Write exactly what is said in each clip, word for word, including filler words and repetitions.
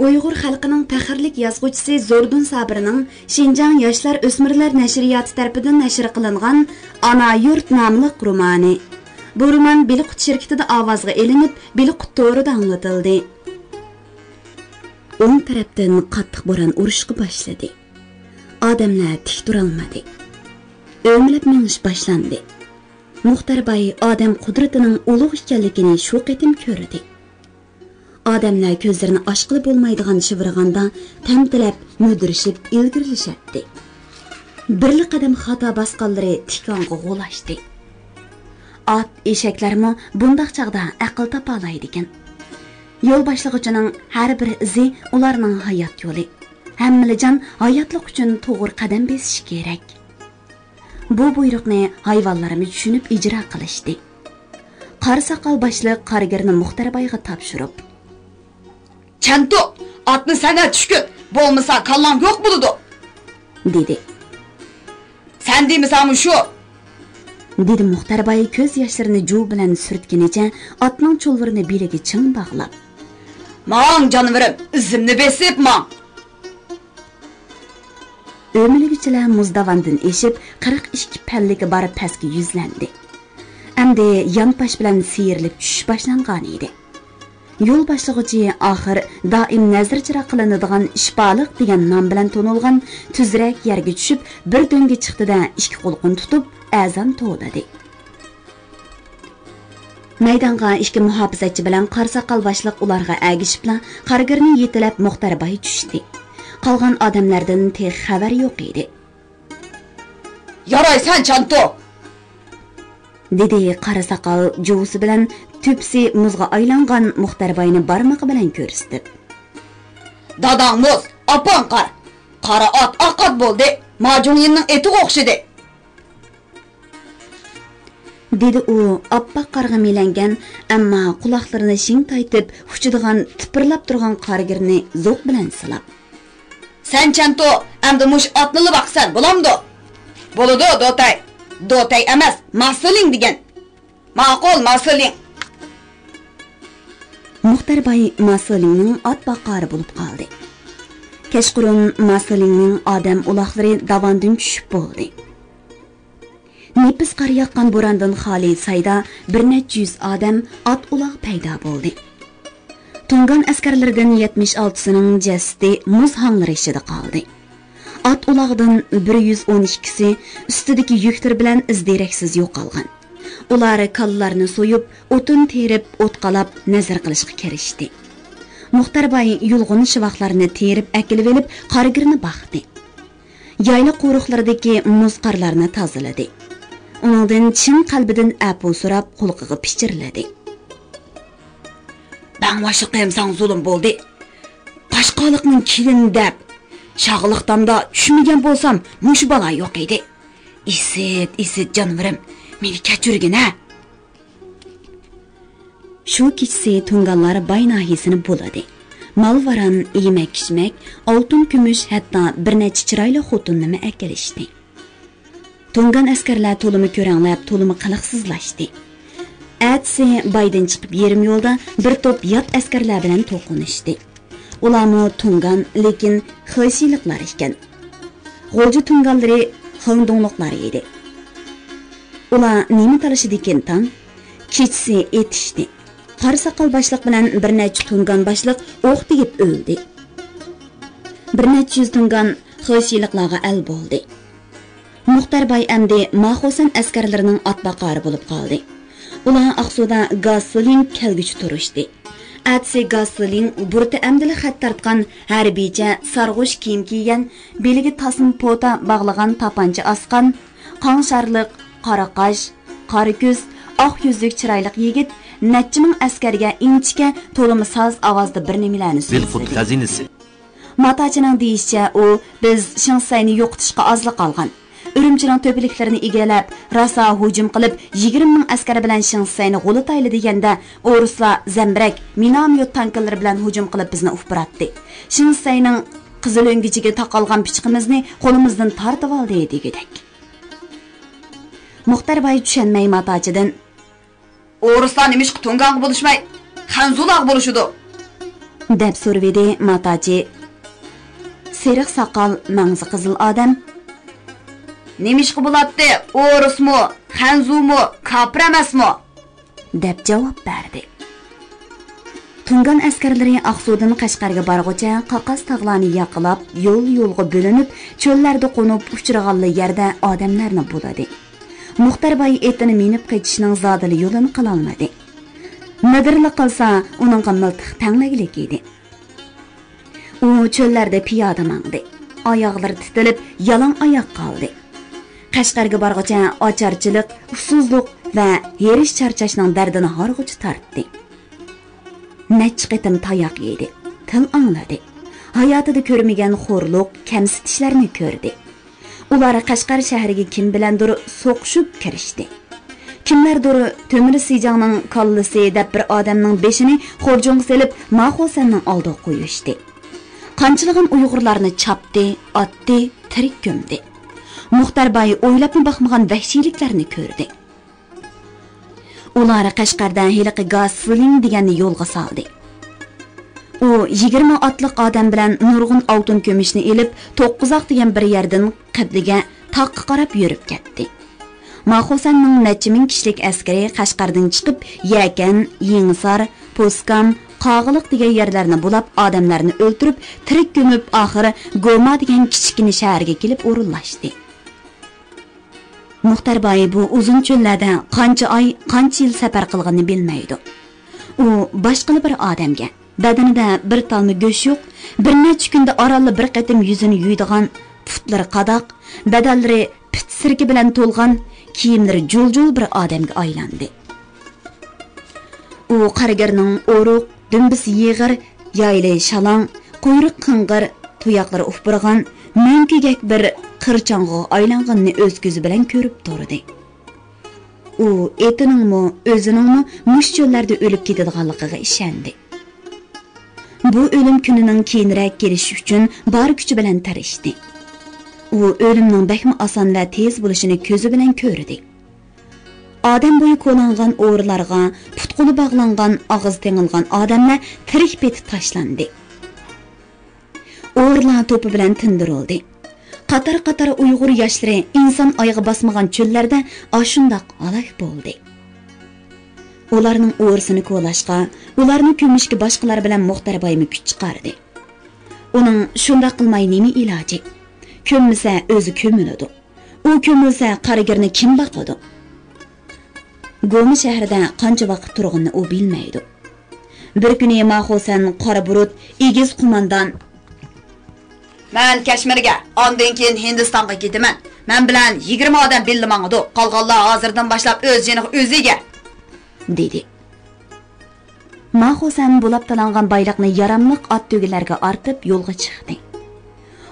ئۇيغۇر خەلقىنىڭ پەخىرلىك يازغۇچىسى زوردۇن سابىرنىڭ شىنجاڭ ياشلار ئۆسمۈرلەر نەشرىياتى تەرىپىدىن نەشر قىلىنغان ئانا يۇرت ناملىق رومانى. بۇ رومان بىلقۇت شىركىتىدە ئاۋازغا ئېلىنىپ، بىلقۇت تورىدا ئاڭلىتىلدى. ئوڭ تەرەپتىن قاتتىق بوران ئۇرۇشقا باشلىدى. ئادەملەر تىك تۇرالمىدى. ئۆمىلەپ مېڭىش باشلاندى. مۇختەر باي ئادەم قۇدرىتىنىڭ ئۇلۇغ ئىكەنلىكىنى شۇ قېتىم كۆردى. ئادەملەر كۆزلىرىنى ئاچقىلى بولمايدىغان شىۋىرغاندا تەمتىلەپ، مۈدۈرۈشۈپ ئىلگىرىلىشەتتى. بىرلا قەدەم خاتا باسقانلىرى تىكانغا غۇلاشتى. ئات، ئېشەكلەرمۇ بۇنداق چاغدا ئەقىل تاپالايدىكەن. يول باشلىغۇچىنىڭ ھەر بىر ئىزى ئۇلارنىڭ ھايات يولى. ھەممىلا جان ھاياتلىق ئۈچۈن توغرا قەدەم بېسىشى كېرەك. بۇ بۇيرۇقنى ھايۋانلارمۇ چۈشىنىپ ئىجرا قىلىشتى. قارا ساقال باشلىق قارىگىرنى مۇختەر بايغا تاپشۇرۇپ، «چەنتۇ، ئاتنى سەن ھەتۈشكۈن، بولمىسا كاللاڭ يوق بولىدۇ» دېدى. «سەن دېمىسەڭمۇ شۇ» دېدى مۇختەر باي كۆز ياشلىرىنى جۇۋا بىلەن سۈرتكىنىچە ئاتنىڭ چۇلۋۇرىنى بېلىگە چىڭ باغلاپ. «ماڭ، جانىۋىرىم، ئىزىمنى بېسىپ ماڭ!» ئۆمىلىگۈچىلەر مۇز داۋاندىن ئېشىپ، قىرىق ئىككى پەللىكى بار پەسكە يۈزلەندى. ئەمدى يانپاش بىلەن سىيرىلىپ چۈشۈش باشلانغانىدى. يول باشلىغۇچى ئاخىر دائىم نەزىر چىراغ قىلىنىدىغان شىپالىق دېگەن نام بىلەن تونۇلغان تۈزرەك يەرگە چۈشۈپ، بىر دۆڭگە چىقتى-دە، ئىككى قۇلىقىنى تۇتۇپ، ئەزان توۋلىدى. مەيدانغا ئىككى مۇھاپىزەتچى بىلەن قارا ساقال باشلىق ئۇلارغا ئەگىشىپلا، قارىگىرنى يېتىلەپ مۇختەر باي چۈشتى. قالغان ئادەملەردىن تېخى خەۋەر يوق ئىدى. «يارايسەن، چانتۇ!» دېدى قارا ساقال جۇۋىسى بىلەن تۈپىسى مۇزغا ئايلانغان مۇختەر باينى بارمىقى بىلەن كۆرسىتىپ. «داداڭ مۇز، ئاپاڭ قار. قارا ئات ئاق ئات بولدى، ماجۇڭيىننىڭ ئېتىغا ئوخشىدى» دېدى ئۇ ئاپئاق قارغا مىلەنگەن، ئەمما قۇلاقلىرىنى شىڭ تايتىپ ئۇچىدىغان تىپىرلاپ تۇرغان قارىگىرنى زوق بىلەن سىلاپ. «سەن چەنتۇ، ئەمدى مۇشۇ ئاتنىلا باقىسەن، بولامدۇ؟» «بولىدۇ، دوتەي. دوتەي ئەمەس، ماسىلىڭ دېگەن.» «ماقۇل، ماسىلىڭ.» مۇختەر باي ماسىلىڭنىڭ ئات باقارى بولۇپ قالدى. كەچقۇرۇن ماسىلىڭنىڭ ئادەم ئۇلاقلىرى داۋاندىن چۈشۈپ بولدى. نېپىز قار ياغقان بوراندىن خالىي سايدا بىر نەچچە يۈز ئادەم ئات ئۇلاغ پەيدا بولدى. تۇڭگان ئەسكەرلىرىدىن يەتمىش ئالتىسىنىڭ جەسىتى مۇز ھاڭلىرى ئىچىدە قالدى. ئات ئۇلاغدىن بىر يۈز ئون ئىككىسى ئۈستىدىكى يۈكلىرى بىلەن ئىز دېرەكسىز يوقالغان. ئۇلار كالىلارنى سويۇپ، ئوتۇن تېرىپ، ئوت قالاپ، نەزىر قىلىشقا كىرىشتى. مۇختەر باي يۇلغۇن شىۋاقلارنى تېرىپ ئەكېلىۋېلىپ، قارىگىرنى باقتى. يايلا قورۇقلىرىدىكى مۇز قارلارنى تازىلىدى. ئۇنىڭدىن چىن قەلبىدىن ئەپۇ سوراپ، قۇلىقىغا پىچىرلىدى. بەڭباشلىقىم ساڭا زۇلۇم بولدى. قاشقالىقنىڭ كېلىنى دەپ، شاغىلىقتامدا چۈشمىگەن بولسام، مۇشۇ بالا يوق ئىدى. ئىسىت، ئىسىت جانىۋىرىم، مېنى كەچۈرگىنە. شۇ كېچىسى تۇڭگانلار باي ناھىيىسىنى بۇلىدى. مال-ۋاران، يېمەك-ئىچمەك، ئالتۇن-كۈمۈش، ھەتتا بىر نەچچە چىرايلىق خوتۇننىمۇ ئەكېلىشتى. تۇڭگان ئەسكەرلەر تولىمۇ كۆرەڭلەپ، تولىمۇ قىلىقسىزلاشتى. ئەتىسى بايدىن چىقىپ يېرىم يولدا بىر توپ يات ئەسكەرلەر بىلەن توقۇنۇشتى. ئۇلارمۇ تۇڭگان، لېكىن خېشىلىقلار ئىكەن. غۇلجا تۇڭگانلىرى خېڭدۇڭلۇقلار ئىدى. ئۇلار نېمە تالىشىدىكىن تاڭ؟ كېچىسى ئېتىشتى. قارا ساقال باشلىق بىلەن بىر نەچچە تۇڭگان باشلىق ئوق تېگىپ ئۆلدى. بىر نەچچە يۈز تۇڭگان خېشىلىقلارغا ئەل بولدى. مۇختەر باي ئەمدى ماخۇسەن ئەسكەرلىرىنىڭ ئات باقارى بولۇپ قالدى. ئۇلار ئاقسۇدا گاسلىڭ كەلگۈچە تۇرۇشتى. ئەتىسى گاسلىڭ بۇرۇتى ئەمدىلا خەت تارتقان ھەربىيچە سارغۇچ كىيىم كىيگەن، بېلىگە تاسما پوتا باغلىغان تاپانچا ئاسقان، قاڭشارلىق، قارا قاش، قارا كۆز، ئاق يۈزلۈك چىرايلىق يىگىت نەچچە مىڭ ئەسكەرگە ئىنچىكە، تولىمۇ ساز ئاۋازدا بىر نېمىلەرنى سۆزلىدى. ماتاچىنىڭ دېيىشىچە، ئۇ، بىز شېڭ شىسەينى يوقىتىشقا ئازلا قالغان. ئۈرۈمچىنىڭ تۆپىلىكلىرىنى ئىگىلەپ، راسا ھۇجۇم قىلىپ، يىگىرمە مىڭ ئەسكەر بىلەن شېڭ شىسەينى غۇلىتايلى دېگەندە، ئورۇسلار زەمبىرەك، مىناميوت تانكىلىرى بىلەن ھۇجۇم قىلىپ، بىزنى ئۇپراتتى. شېڭ شىسەينىڭ قىزىل ئۆڭگۈچىگە تاقالغان پىچىقىمىزنى قولىمىزدىن تارتىۋالدى دېگۈدەك. مۇختەر باي چۈشەنمەي ماتاچىدىن، ئورۇسلار نېمىشقا تۇڭگانغا بولۇشماي، خەنزۇلارغا بولۇشىدۇ؟ دەپ سورىۋىدى ماتاچى. سېرىق ساقال، مەڭزى قىزىل ئادەم. نېمىشقا بولاتتى؟ ئورۇسمۇ، خەنزۇمۇ، كاپىر ئەمەسمۇ؟ دەپ جاۋاب بەردى. تۇڭگان ئەسكەرلىرى ئاقسۇدىن قەشقەرگە بارغۇچە قاقاس تاغلارنى ياقىلاپ، يول-يولغا بۆلۈنۈپ، چۆللەردە قونۇپ، ئۇچرىغانلا يەردە ئادەملەرنى بۇلىدى. مۇختەر باي ئېتىنى مىنىپ قېچىشنىڭ زادىلا يولىنى قىلالمىدى. مىدىرلا قىلسا، ئۇنىڭغا مىلتىق تەڭلىگلىك ئىدى. ئۇ چۆللەردە پىيادە ماڭدى. ئاياغلىرى تىتىلىپ، يالاڭ ئاياق قالدى. قەشقەرگە بارغۇچە ئاچارچىلىق، ئۇسسۇزلۇق ۋە ھېرىش چارچاشنىڭ دەردىنى ھارغۇچە تارتتى. نەچچە قېتىم تاياق يېدى، تىل ئاڭلىدى. ھاياتىدا كۆرمىگەن خورلۇق، كەمسىتىشلەرنى كۆردى. ئۇلار قەشقەر شەھىرىگە كىم بىلەندۇر سوقۇشۇپ كىرىشتى. كىملەردۇر تۆمۈر سىجاڭنىڭ كاللىسى دەپ بىر ئادەمنىڭ بېشىنى خورجۇنغا سېلىپ، ماخۇسەننىڭ ئالدىغا قويۇشتى. قانچىلىغان ئۇيغۇرلارنى چاپتى، ئاتتى، تىرىك كۆمدى. مۇختەر باي ئويلاپمۇ باقمىغان ۋەھشىيلىكلەرنى كۆردى. ئۇلار قەشقەردە ھېلىقى گاسلىڭ دېگەننى يولغا سالدى. ئۇ يىگىرمە ئاتلىق ئادەم بىلەن نۇرغۇن ئالتۇن كۈمۈشنى ئېلىپ، توققۇزاق دېگەن بىر يەردىن قەبلىگە، تاغقا قاراپ يۈرۈپ كەتتى. ماخۇسەننىڭ نەچچە مىڭ كىشىلىك ئەسكىرى قەشقەردىن چىقىپ، يەكەن، يېڭىسار، پوسكام، قاغىلىق دېگەن يەرلەرنى بۇلاپ، ئادەملەرنى ئۆلتۈرۈپ، تىرىك كۆمۈپ، ئاخىرى گوما دېگەن كىچىككىنە شەھەرگە كېلىپ ئورۇنلاشتى. مۇختەر باي بۇ ئۇزۇن چۆللەردە قانچە ئاي، قانچە يىل سەپەر قىلغىنىنى بىلمەيدۇ. ئۇ باشقىلا بىر ئادەمگە، بەدىنىدە بىر تالما گۆش يوق، بىر نەچچە كۈندە ئارانلا بىر قېتىم يۈزىنى يۇيىدىغان، پۇتلىرى قاداق، بەدەنلىرى پىت سىركە بىلەن تولغان، كىيىملىرى جۇل-جۇل بىر ئادەمگە ئايلاندى. ئۇ قارىگىرنىڭ ئورۇق، دۈمبىسى يېغىر، يايلى شالاڭ، قۇيرۇق قىڭغىر، تۇياقلىرى ئۇپرىغان، مۆڭكىگەك بىر قىرچاڭغىغا ئايلانغىنىنى ئۆز كۆزى بىلەن كۆرۈپ تۇردى. ئۇ ئېتىنىڭمۇ، ئۆزىنىڭمۇ مۇشۇ چۆللەردە ئۆلۈپ كېتىدىغانلىقىغا ئىشەندى. بۇ ئۆلۈم كۈنىنىڭ كېيىنرەك كېلىشى ئۈچۈن بار كۈچى بىلەن تىرىشتى. ئۇ ئۆلۈمنىڭ بەكمۇ ئاسان ۋە تېز بولۇشىنى كۆزى بىلەن كۆردى. ئادەم بويى كولانغان ئورىلارغا پۇت-قولى باغلانغان، ئاغزى تېڭىلغان ئادەملەر تىرىك پېتى تاشلاندى. ئورىلار توپى بىلەن تىندۇرۇلدى. قاتار-قاتار ئۇيغۇر ياشلىرى ئىنسان ئايىغى باسمىغان چۆللەردە ئاشۇنداق ھالاك بولدى. ئۇلارنىڭ ئورىسىنى كولاشقا، ئۇلارنى كۆمۈشكە باشقىلار بىلەن مۇختەر بايمۇ كۈچ چىقاردى. ئۇنىڭ شۇنداق قىلماي نېمە ئىلاجى؟ كۆممىسە ئۆزى كۆمۈلىدۇ. ئۇ كۆمۈلسە قارىگىرنى كىم باقىدۇ؟ گوما شەھىرىدە قانچە ۋاقىت تۇرغىنىنى ئۇ بىلمەيدۇ. بىر كۈنى ماخۇسەن قارا بۇرۇت، ئېگىز قوماندان، مەن كەشمىرگە، ئاندىن كېيىن ھىندىستانغا كېتىمەن. مەن بىلەن يىگىرمە ئادەم بىللە ماڭىدۇ. قالغانلار ھازىردىن باشلاپ ئۆز جېنىغا ئۆزى ئىگە، دېدى. ماخۇسەن بۇلاپ تالانغان بايلىقنى ياراملىق ئات تۆگىلەرگە ئارتىپ يولغا چىقتى.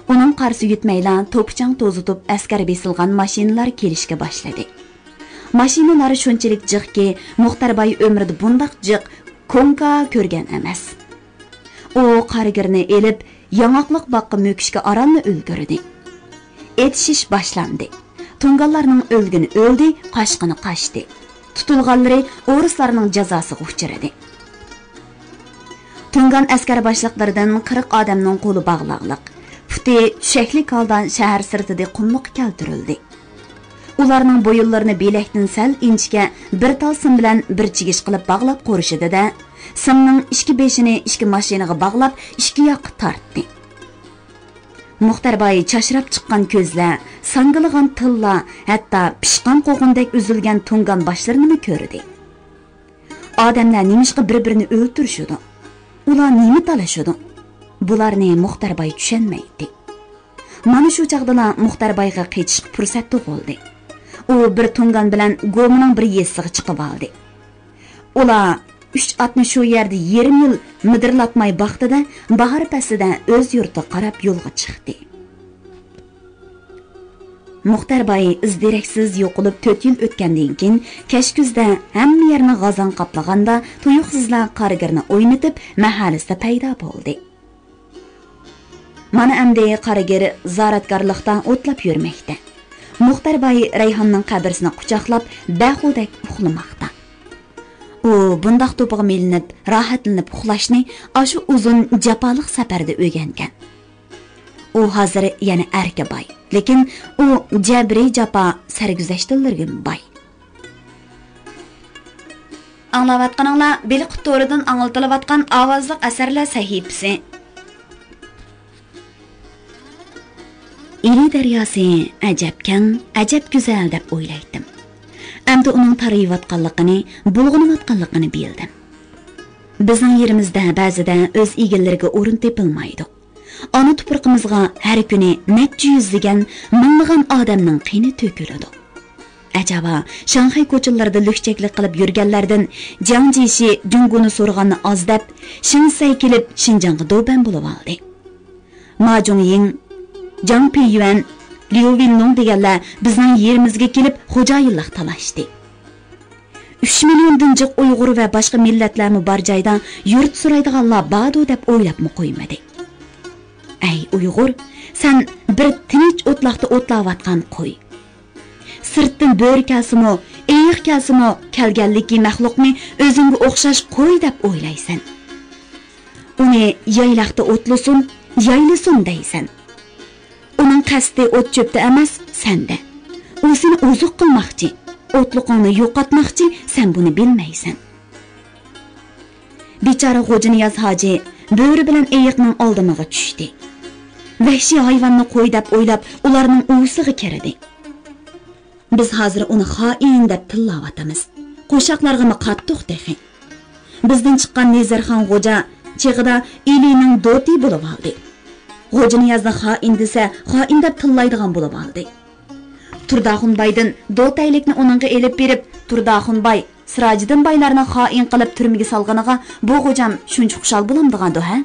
ئۇنىڭ قارىسى يۆتمەيلا توپا-چاڭ توزۇتۇپ ئەسكەر بېسىلغان ماشىنىلار كېلىشكە باشلىدى. ماشىنىلار شۇنچىلىك جىقكى، مۇختەر باي ئۆمرىدە بۇنداق جىق كوڭكا كۆرگەن ئەمەس. ئۇ قارىگىرنى ئېلىپ، ياڭاقلىق باغقا مۆكۈشكە ئارانلا ئۈلگۈردى. ئېتىشىش باشلاندى. تۇڭگانلارنىڭ ئۆلگىنى ئۆلدى، قاچقىنى قاچتى. تۇتۇلغانلىرى ئورۇسلارنىڭ جازاسىغا ئۇچرىدى. تۇڭگان ئەسكەر باشلىقلىرىدىن قىرىق ئادەمنىڭ قولى باغلاقلىق، پۇتى چۈشەكلىك ھالدا شەھەر سىرتىدىكى قۇملۇققا كەلتۈرۈلدى. ئۇلارنىڭ بويۇنلىرىنى بىلەكتىن سەل ئىنچىكە بىر تال سىم بىلەن بىر چىگىش قىلىپ باغلاپ قورشىدى-دە، سىمنىڭ ئىككى بېشىنى ئىككى ماشىنىغا باغلاپ، ئىككى ياققا تارتتى. مۇختەر باي چاچراپ چىققان كۆزلەر، ساڭگىلىغان تىللار، ھەتتا پىشقان قوغۇندەك ئۈزۈلگەن تۇڭگان باشلىرىنىمۇ كۆردى. ئادەملەر نېمىشقا بىر-بىرىنى ئۆلتۈرۈشىدۇ؟ ئۇلار نېمە تالىشىدۇ؟ بۇلارنى مۇختەر باي چۈشەنمەيتتى. مانا شۇ چاغدىلا مۇختەر بايغا قېچىشقا پۇرسەت تۇغۇلدى. ئۇ بىر تۇڭگان بىلەن گومىنىڭ بىر يېزىسىغا چىقىۋالدى. ئۇلار ئۈچ ئاتنى شۇ يەردە يېرىم يىل مىدىرلاتماي باقتى-دە، باھار پەسلىدە ئۆز يۇرتىغا قاراپ يولغا چىقتى. مۇختەر باي ئىز دېرەكسىز يوقىلىپ تۆت يىل ئۆتكەندىن كېيىن، كەچكۈزدە ھەممە يەرنى غازاڭ قاپلىغاندا، تۇيۇقسىزلا قارىگىرنى ئوينىتىپ، مەھەللىسىدە پەيدا بولدى. مانا ئەمدى قارىگىر زاراتكارلىقتا ئوتلاپ يۈرمەكتە. مۇختەر باي رەيھاننىڭ قەبرىسىنى قۇچاقلاپ، بەخۇدەك ئۇخلىماقتا. ئۇ بۇنداق توپىغا مىلىنىپ، راھەتلىنىپ ئۇخلاشنى ئاشۇ ئۇزۇن جاپالىق سەپەردە ئۆگەنگەن. ئۇ ھازىر يەنە ئەركە باي، لېكىن ئۇ جەبرىي جاپا سەرگۈزەشتلىرىگىمۇ باي. ئاڭلاۋاتقىنىڭلار بېلىققۇت تورىدىن ئاڭلىتىلىۋاتقان ئاۋازلىق ئەسەرلەر سەھىپىسى. ئىلى دەرياسى ئەجەب كەڭ، ئەجەب گۈزەل دەپ ئويلايتتىم. ئەمدى ئۇنىڭ تارىيىۋاتقانلىقىنى، بۇلغىنىۋاتقانلىقىنى بىلدىم. بىزنىڭ يېرىمىزدە بەزىدە ئۆز ئىگىلىرىگە ئورۇن تېپىلمايدۇ. ئانا تۇپرىقىمىزغا ھەر كۈنى نەچچە يۈزلىگەن، مىڭلىغان ئادەمنىڭ قېنى تۆكۈلىدۇ. ئەجەبا، شاڭخەي كوچىلىرىدا لۈكچەكلىك قىلىپ يۈرگەنلەردىن جياڭ جيېشى جۇڭگونى سورىغاننى ئاز دەپ، شېڭ سەي كېلىپ شىنجاڭغا دۇبەن بولۇۋالدى. ما جۇڭيىڭ، جاڭ پېييۈەن، ليۇ ۋىنلۇڭ دېگەنلەر بىزنىڭ يېرىمىزگە كېلىپ خوجايىنلىق تالاشتى. ئۈچ مىليوندىن جىق ئۇيغۇر ۋە باشقا مىللەتلەرمۇ بار جايدا يۇرت سورايدىغانلار باردۇ دەپ ئويلاپمۇ قويمىدى. ئەي ئۇيغۇر، سەن بىر تىنچ ئوتلاقتا ئوتلاۋاتقان قوي. سىرتتىن بۆرە كەلسىمۇ، ئېيىق كەلسىمۇ، كەلگەنلىكى مەخلۇقنى ئۆزۈڭگە ئوخشاش قوي دەپ ئويلايسەن. ئۇنى يايلاقتا ئوتلىسۇن، يايلىسۇن دەيسەن. ئۇنىڭ قەستى ئوت-چۆپتە ئەمەس، سەندە. ئۇ سېنى ئوزۇق قىلماقچى، ئوتلۇقۇڭنى يوقاتماقچى، سەن بۇنى بىلمەيسەن. بىچارە غوجىنىياز ھاجى بۆرە بىلەن ئېيىقنىڭ ئالدىمىغا چۈشتى. ۋەھشىي ھايۋاننى قوي دەپ ئويلاپ، ئۇلارنىڭ ئۇۋىسىغا كىردى. بىز ھازىر ئۇنى خائىن دەپ تىللاۋاتىمىز. قوشاقلارغىمۇ قاتتۇق تېخى. بىزدىن چىققان نېزەرخان غوجا چېغىدا ئىلىنىڭ دوتى بولۇۋالدى. غوجىنىيازنى خائىن دېسە، خائىن دەپ تىللايدىغان بولۇۋالدى. تۇرداخۇن بايدىن دوتەيلىكنى ئۇنىڭغا ئېلىپ بېرىپ، تۇرداخۇن باي، سىراجىدىن بايلارنى خائىن قىلىپ تۈرمىگە سالغىنىغا بۇ غوجام شۇنچە خۇشال بولامدىغاندۇ، ھە؟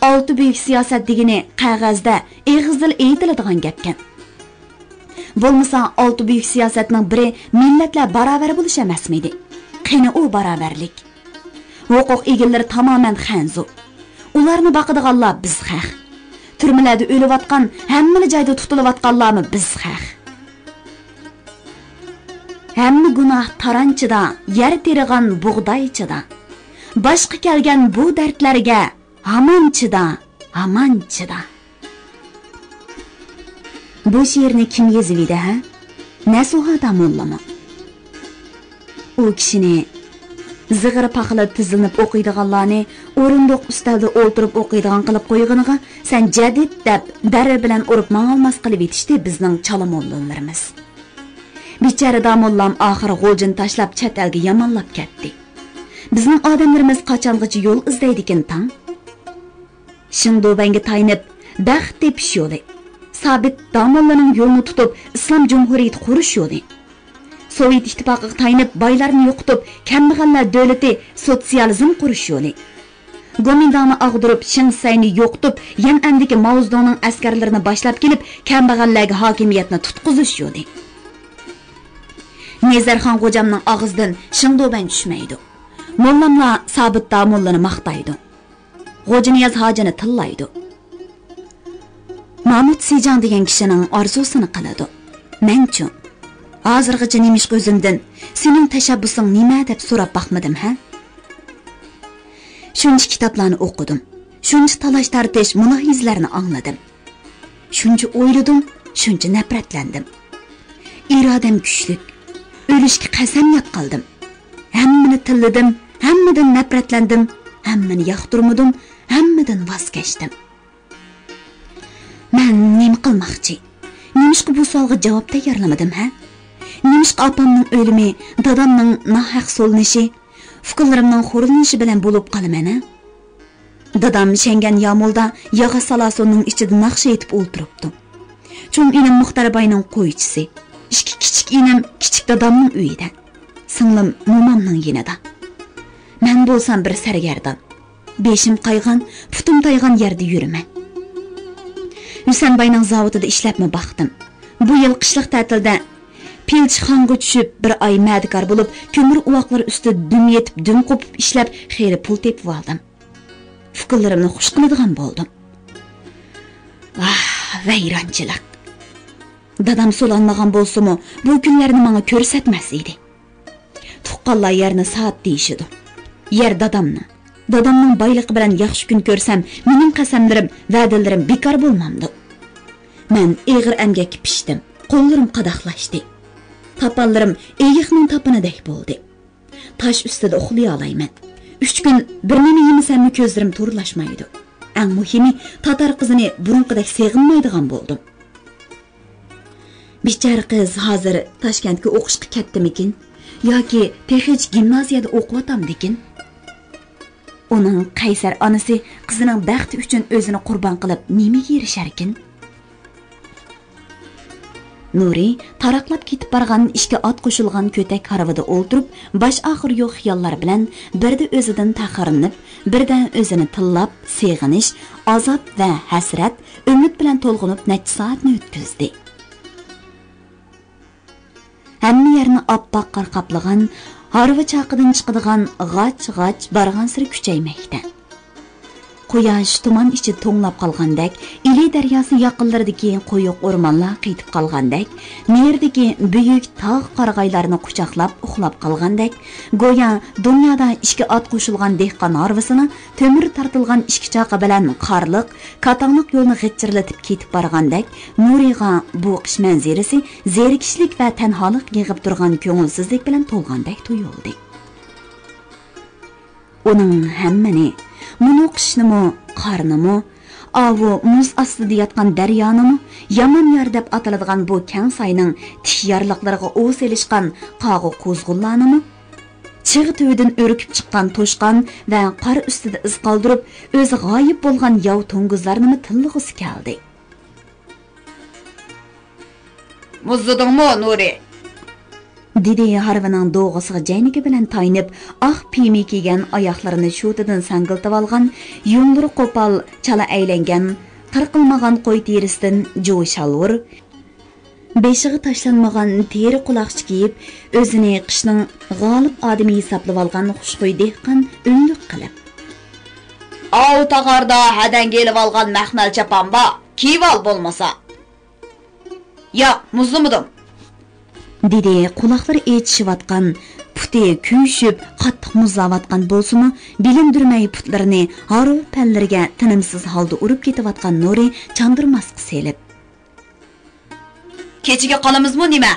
ئالتە بۈيۈك سىياسەت دېگىنى قەغەزدە، ئېغىزدىلا ئېيتىلىدىغان گەپكەن. بولمىسا، ئالتە بۈيۈك سىياسەتنىڭ بىرى مىللەتلەر باراۋەر بولۇش ئەمەسمىدى؟ قېنى ئۇ باراۋەرلىك؟ ھوقۇق ئىگىلىرى تامامەن خەنزۇ. ئۇلارنى باقىدىغانلار بىز خەق. تۈرمىلەردە ئۆلۈۋاتقان، ھەممىلا جايدا تۇتۇلۇۋاتقانلارمۇ بىز خەق. ھەممە گۇناھ تارانچىدا، يەر تېرىغان بۇغدايچىدا. باشقا كەلگەن بۇ دەردلەرگە ھامان چىدا، ھامان چىدا. بۇ شېئىرنى كىم يېزىۋىدى، ھە؟ نەسۇھا داموللىمۇ؟ ئۇ كىشىنى زىغىر پاخىلىدا تىزلىنىپ ئوقۇيدىغانلارنى ئورۇندۇق ئۈستەلدە ئولتۇرۇپ ئوقۇيدىغان قىلىپ قويغىنىغا، سەن جەدىد دەپ دەررە بىلەن ئۇرۇپ ماڭالماس قىلىۋېتىشتى بىزنىڭ چالا موللىلىرىمىز. بىچارە داموللام ئاخىرى غوجىنى تاشلاپ چەت ئەلگە يامانلاپ كەتتى. بىزنىڭ ئادەملىرىمىز قاچانغىچە يول ئىزدەيدىكىن تاڭ؟ شېڭدۇبەنگە تايىنىپ بەخت تېپىش يولى، سابىت داموللىنىڭ يولىنى تۇتۇپ ئىسلام جۇمھۇرىيىتى قۇرۇش يولى، سوۋېت ئىتتىپاقىغا تايىنىپ بايلارنى يوقىتىپ كەمبەغەللەر دۆلىتى سوتسىيالىزم قۇرۇش يولى، گومىنداڭنى ئاغدۇرۇپ شېڭ سەينى يوقىتىپ يەنئەندىكى ماۋزېدۇڭنىڭ ئەسكەرلىرىنى باشلاپ كېلىپ كەمبەغەللەرگە ھاكىمىيەتنى تۇتقۇزۇش يولى. نېزەرخان غوجامنىڭ ئاغزىدىن شېڭدۇبەن چۈشمەيدۇ. موللاملار سابىت داموللىنى ماختايدۇ. غوجىنىياز ھاجىنى تىللايدۇ. مامۇت سىجاڭ دېگەن كىشىنىڭ ئارزۇسىنى قىلىدۇ. مەنچۇ؟ ھازىرغىچە نېمىشقا ئۆزۈمدىن، «سېنىڭ تەشەببۇسۇڭ نېمە؟» دەپ سوراپ باقمىدىم، ھە؟ شۇنچە كىتابلارنى ئوقۇدۇم. شۇنچە تالاش-تارتىش، مۇلاھىزىلەرنى ئاڭلىدىم. شۇنچە ئويلىدىم، شۇنچە نەپرەتلەندىم. ئىرادەم كۈچلۈك. ئۆلۈشكە قەسەمياد قىلدىم. ھەممىنى تىللىدىم، ھەممىدىن نەپرەتلەندىم، ھەممىنى ياقتۇرمىدىم، ھەممىدىن ۋاز كەچتىم. مەن نېمە قىلماقچى؟ نېمىشقا بۇ سوئالغا جاۋاب تەييارلىمىدىم، ھە؟ نېمىشقا ئاپامنىڭ ئۆلۈمى، دادامنىڭ ناھەق سولىنىشى، ئۇكىلىرىمنىڭ خورلىنىشى بىلەن بولۇپ قالىمەن، ھە؟ دادام شەڭگەن يامۇلدا ياغاچ سالاسۇننىڭ ئىچىدە ناخشا ئېيتىپ ئولتۇرۇپتۇ. چوڭ ئىنىم مۇختەر باينىڭ قويچىسى. ئىككى كىچىك ئىنىم كىچىك دادامنىڭ ئۆيىدە. سىڭلىم مومامنىڭ يېنىدا. مەن بولسام بىر سەرگەردان. بېشىم قايغان، پۇتۇم تايغان يەردە يۈرىمەن. ھۈسەن باينىڭ زاۋۇتىدا ئىشلەپمۇ باقتىم. بۇ يىل قىشلىق تەتىلدە پىلچىخانىغا چۈشۈپ، بىر ئاي مەدىكار بولۇپ، كۆمۈر ئۇۋاقلىرى ئۈستىدە دۈم يېتىپ، دۈم قوپۇپ ئىشلەپ، خېلى پۇل تېپىۋالدىم. ئۇكىلىرىمنى خۇش قىلىدىغان بولدۇم. ۋاھ، ۋەيرانچىلىق! دادام سولانمىغان بولسىمۇ، بۇ كۈنلەرنى ماڭا كۆرسەتمەس ئىدى. تۇغ تۇغقانلار يەرنى سات دېيىشىدۇ. يەر دادامنىڭ. دادامنىڭ بايلىقى بىلەن ياخشى كۈن كۆرسەم، مېنىڭ قەسەملىرىم، ۋەدىلىرىم بىكار بولمامدۇ؟ مەن ئېغىر ئەمگەككە پىشتىم. قوللىرىم قاداقلاشتى. تاپانلىرىم ئېيىقنىڭ تاپىنىدەك بولدى. تاش ئۈستىدە ئۇخلىيالايمەن. ئۈچ كۈن بىر نېمە يېمىسەممۇ كۆزلىرىم تورلاشمايدۇ. ئەڭ مۇھىمى، تاتار قىزىنى بۇرۇنقىدەك سېغىنمايدىغان بولدۇم. بىچارە قىز ھازىر تاشكەنتكە ئوقۇشقا كەتتىمىكىن؟ ياكى تېخىچە گىمنازىيەدە ئوقۇۋاتامدىكىن؟ ئۇنىڭ قەيسەر ئانىسى قىزىنىڭ بەختى ئۈچۈن ئۆزىنى قۇربان قىلىپ نېمىگە ئېرىشەركىن؟ نۇرى تاراقلاپ كېتىپ بارغان ئىككى ئات قوشۇلغان كۆتەك ھارۋىدا ئولتۇرۇپ، باش ئاخىرى يوق خىياللار بىلەن بىردە ئۆزىدىن پەخىرلىنىپ، بىردە ئۆزىنى تىللاپ، سېغىنىش، ئازاب ۋە ھەسرەت، ئۈمىد بىلەن تولغىنىپ نەچچە سائەتنى ئۆتكۈزدى. ھەممە يەرنى ئاپئاق قار قاپلىغان، ھارۋا چاقىدىن چىقىدىغان غاچ-غاچ بارغانسېرى كۈچەيمەكتە. قۇياش تۇمان ئىچىدە توڭلاپ قالغاندەك، ئىلى دەرياسى ياقىنلىرىدىكى قويۇق ئورمانلار قېتىپ قالغاندەك، نېرىدىكى بۈيۈك تاغ قارىغايلارنى قۇچاقلاپ ئۇخلاپ قالغاندەك، گويا دۇنيادا ئىككى ئات قوشۇلغان دېھقان ھارۋىسىنىڭ تۆمۈر تارتىلغان ئىككى چاقا بىلەن قارلىق، كاتاڭلىق يولنى غىچچىرلىتىپ كېتىپ بارغاندەك، نۇرىغا بۇ قىش مەنزىرىسى زېرىكىشلىك ۋە تەنھالىق يېغىپ تۇرغان كۆڭۈلسىزلىك بىلەن تولغاندەك تۇيۇلدى. ئۇنىڭ ھەممىنى، مۇنۇ قىشنىمۇ، قارنىمۇ، ئاۋۇ مۇز ئاستىدا ياتقان دەريانىمۇ، يامان يار دەپ ئاتىلىدىغان بۇ كەڭ ساينىڭ تىك يارلىقلىرىغا ئۇۋا سېلىشقان قاغا-قۇزغۇنلارنىمۇ، چىغ تۈۋىدىن ئۆركۈپ چىققان توشقان ۋە قار ئۈستىدە ئىز قالدۇرۇپ، ئۆزى غايىب بولغان ياۋ توڭگۇزلارنىمۇ تىللىغۇسى كەلدى. مۇزلىدىڭمۇ، نۇرى؟ دېدى ھارۋىنىڭ دوغىسىغا جەينىكى بىلەن تايىنىپ، ئاق پىيمى كىيگەن، ئاياقلىرىنى شوتىدىن ساڭگىلىتىۋالغان، يۇڭلىرى قوپال، چالا ئەيلەنگەن، قىرقىلمىغان قوي تېرىسىدىن جۇۋا شالۋۇر، بېشىغا تاشلانمىغان تېرە قۇلاقچا كىيىپ، ئۆزىنى قىشنىڭ غالىب ئادىمى ھېسابلىۋالغان خۇشخۇي دېھقان ئۈنلۈك قىلىپ، ئاۋۇ تاغاردا ھەدەڭگە ئېلىۋالغان مەخمەل چاپان بار، كىيىۋال بولمىسا. ياق، مۇزلىمىدىم. دېدى قۇلاقلىرى ئېچىشىۋاتقان، پۇتى كۆيۈشۈپ، قاتتىق مۇزلاۋاتقان بولسىمۇ، بىلىندۈرمەي پۇتلىرىنى ھارۋا پەللىرىگە تىنىمسىز ھالدا ئۇرۇپ كېتىۋاتقان نۇرى چاندۇرماسقا سېلىپ. كېچىگە قالىمىزمۇ نېمە؟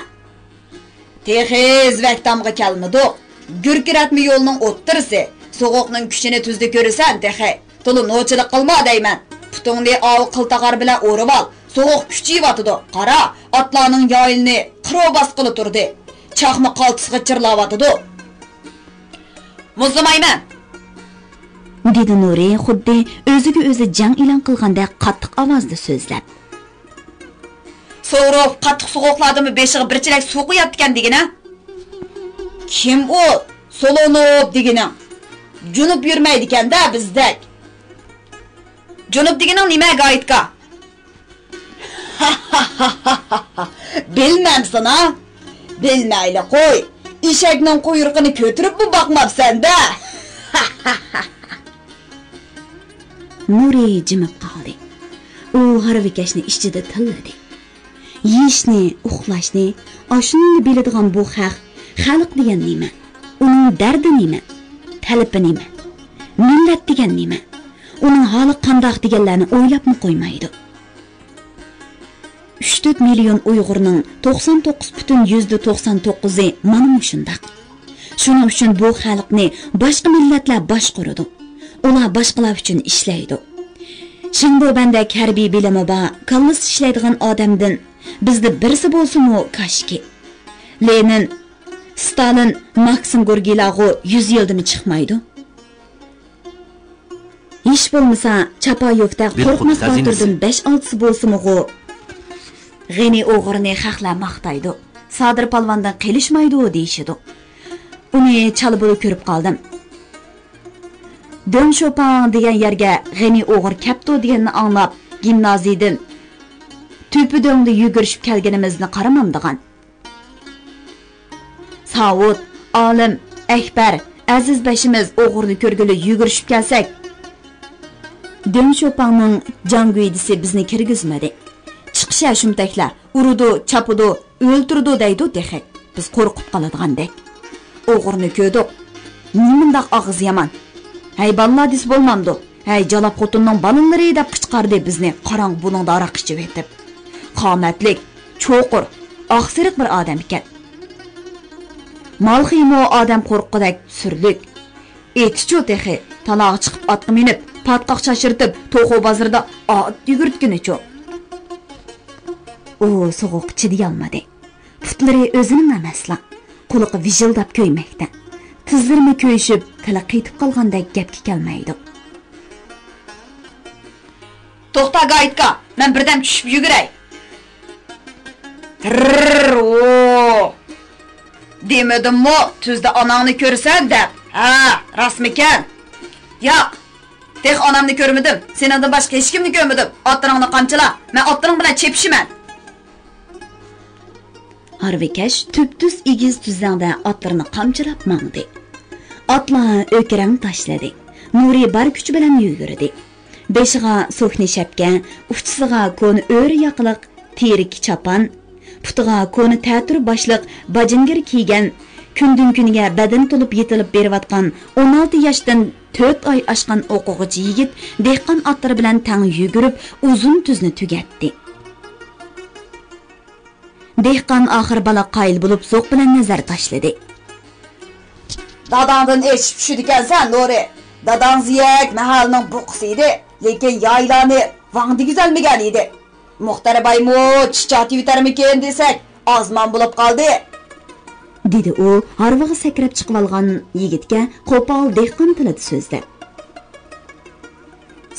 تېخى ئىزۋەكتامغا كەلمىدۇق. گۈركىرەتمە يولنىڭ ئوتتۇرىسى. سوغۇقنىڭ كۈچىنى تۈزدە كۆرىسەن تېخى. تولا نوچىلىق قىلما دەيمەن. پۇتۇڭنى ئاۋۇ قىلتاغار بىلەن ئورىۋال. سوغۇق كۈچىيىۋاتىدۇ. قارا، ئاتلارنىڭ يايىلىنى قىرو باسقىلى تۇردى. چاقما قالتىسىغا چىرلاۋاتىدۇ. مۇزلىمايمەن! دېدى نۇرى خۇددى ئۆزىگە ئۆزى جەڭ ئېلان قىلغاندەك قاتتىق ئاۋازدا سۆزلەپ. سورۇپ، قاتتىق سوغۇقلاردىمۇ بېشىغا بىر چېلەك سۇ قۇياتتىكەن دېگىنە؟ كىم ئۇ سولونوف دېگىنىڭ؟ جۇنۇپ يۈرمەيدىكەن-دە بىزدەك. جۇنۇپ دېگىنىڭ نېمە، گايىتكا؟ بىلمەمسەن ھا؟ بىلمەيلى قوي. ئېشەكنىڭ قۇيرۇقىنى كۆتۈرۈپمۇ باقماپسەن-دە. نۇرى جىمىپ قالدى. ئۇ ھارۋىكەشنى ئىچىدە تىللىدى. يېيىشنى، ئۇخلاشنى ئاشۇنىلا بىلىدىغان بۇ خەق، خەلق دېگەن نېمە؟ ئۇنىڭ دەردى نېمە؟ تەلىپى نېمە؟ مىللەت دېگەن نېمە؟ ئۇنىڭ ھالى قانداق دېگەنلەرنى ئويلاپمۇ قويمايدۇ. ئۈچ تۆت مىليون ئۇيغۇرنىڭ توقسان توققۇز پۈتۈن يۈزدە توقسان توققۇزى مانا مۇشۇنداق. شۇنىڭ ئۈچۈن بۇ خەلقنى باشقا مىللەتلەر باشقۇرىدۇ. ئۇلار باشقىلار ئۈچۈن ئىشلەيدۇ. شېڭدۇبەندەك ھەربىي بىلىمى بار، كاللىسى ئىشلەيدىغان ئادەمدىن بىزدە بىرسى بولسىمۇ كاشكى. لېنىن، ستالىن، ماكسىم گورگىيلارغۇ يۈز يىلدىمۇ چىقمايدۇ. ھېچ بولمىسا، چاپايوفتا قورقماس باتۇردىن بەش-ئالتىسى بولسىمۇغۇ. غېنى ئوغرىنى خەقلەر ماختايدۇ، سادىر پالۋاندىن قېلىشمايدۇ دېيىشىدۇ. ئۇنى چالا بولا كۆرۈپ قالدىم. دۆڭ شوپاڭ دېگەن يەرگە غېنى ئوغرى كەپتۇ دېگەننى ئاڭلاپ، گىمنازىيىدىن تۆپە دۆڭدە يۈگۈرۈشۈپ كەلگىنىمىزنى قارىمامدىغان. ساۋۇت، ئالىم، ئەكبەر، ئەزىز بەشىمىز ئوغرىنى كۆرگىلى يۈگۈرۈشۈپ كەلسەك، دۆڭ شوپاڭنىڭ جاڭگۈيدىسى بىزنى كىرگۈزمىدى. چىقىش ھە شۇمتەكلەر، ئۇرىدۇ، چاپىدۇ، ئۆلتۈرىدۇ دەيدۇ تېخى، بىز قورقۇپ قالىدىغاندەك. ئوغرىنى كۆردۇق. نېمانداق ئاغزى يامان. ھەي، بالىلار دېسە بولمامدۇ؟ ھەي، جالاپ خوتۇننىڭ بالىلىرى دەپ قىچقاردى بىزنى قاراڭغۇ بۇلۇڭدا ھاراق ئىچىۋېتىپ. قامەتلىك، چوقۇر، ئاقسېرىق بىر ئادەم ئىكەن. مالخىمۇ ئادەم قورققۇدەك سۈرلۈك. ئېتىچۇ تېخى، تالاغا چىقىپ ئاتقا مىنىپ، پاتقاق چاچرىتىپ، توخۇ بازىرىدا ئات يۈگۈرتكىنىچۇ. ئۇ سوغۇققا چىدىيالمىدى. پۇتلىرى ئۆزىنىڭ ئەمەسلا، قۇلىقى ۋىژىلداپ كۆيمەكتە. تىزلىرىمۇ كۆيۈشۈپ، تىلى قېتىپ قالغاندەك گەپكە كەلمەيدۇ. توختا، گايىتكا، مەن بىردەم چۈشۈپ يۈگۈرەي. تىرررررو! دېمىدىممۇ، تۈزدە ئاناڭنى كۆرىسەن دەپ؟ ھە، راستمىكەن؟ ياق، تېخى ئانامنى كۆرمىدىم، سېنىڭدىن باشقا ھېچكىمنى كۆرمىدىم. ئاتلىرىڭنى قامچىلا، مەن ئاتلىرىڭ بىلەن چېپىشىمەن. ھارۋىكەش تۈپتۈز ئېگىز تۈزلەڭدە ئاتلىرىنى قامچىلاپ ماڭدى. ئاتلار ئۆكىرەڭ تاشلىدى. نۇرى بار كۈچى بىلەن يۈگۈردى. بېشىغا سوكنا شەپكە، ئۇچىسىغا كونا ئۆرە ياقىلىق تېرىكى چاپان، پۇتىغا كونا تەتۈر باشلىق باجىنگىر كىيگەن، كۈندىن-كۈنگە بەدىنى تولۇپ يېتىلىپ بېرىۋاتقان ئون ئالتە ياشتىن تۆت ئاي ئاشقان ئوقۇغۇچى يىگىت دېھقان ئاتلىرى بىلەن تەڭ يۈگۈرۈپ، ئۇزۇن تۈزنى تۈگەتتى. دېھقان ئاخىر بالا قايىل بولۇپ، زوق بىلەن نەزەر تاشلىدى. داداڭدىن ئېشىپ چۈشىدىكەنسەن، نۇرى. داداڭ زىيەك مەھەللىنىڭ بۇقىسى ئىدى، لېكىن يايلارنى ۋاڭ دېگۈزەلمىگەن ئىدى. مۇختەر بايمۇ چىچاتىۋېتەرمىكىن دېسەك، ئازمان بولۇپ قالدى، دېدى ئۇ ھارۋىغا سەكرەپ چىقىۋالغان يىگىتكە قوپال دېھقان تىلىدا سۆزلەپ.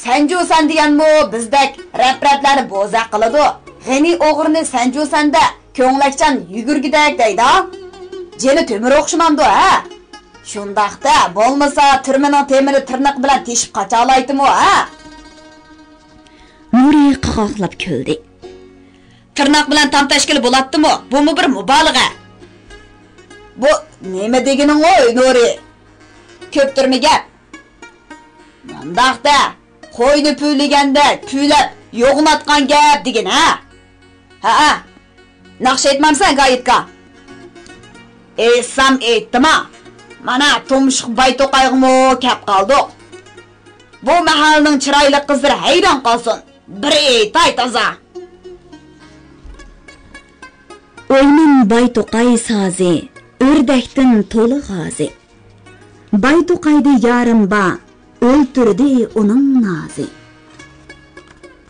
سەنجۇسەن دېگەنمۇ بىزدەك رەپ-رەپلەرنى بوزەك قىلىدۇ. غېنى ئوغرىنى سەنجۇسەندە كۆڭلەكچان يۈگۈرگۈدەك دەيدۇ. جېنى تۆمۈر ئوخشىمامدۇ، ھە؟ شۇنداق-دە، بولمىسا تۈرمىنىڭ تېمىنى تىرنىقى بىلەن تېشىپ قاچالايتتىمۇ، ھە؟ نۇرى قاقاقلاپ كۈلدى. تىرناق بىلەن تام تەشكىلى بولاتتىمۇ؟ بۇمۇ بىر مۇبالىغە. بۇ نېمە دېگىنىڭ ئوي، نۇرى؟ كۆپتۈرمە گەپ. مۇنداق-دە، قوينى پۈۋلىگەندەك پۈۋلەپ يوغىناتقان گەپ دېگىنە. ھەئە، ناخشا ئېيتمامسەن، گايىتكا؟ ئېيتسام ئېيتتىما. مانا، تۇمشۇق باي توقايغىمۇ كەپ قالدۇق. بۇ مەھەللىنىڭ چىرايلىق قىزلىرى ھەيران قالسۇن. بىر ئېيتاي تازا. ئوينىم باي توقاي سازى، ئۆردەكتىن تولا غازى. باي توقايدا يارىم بار، ئۆلتۈردى ئۇنىڭ نازى.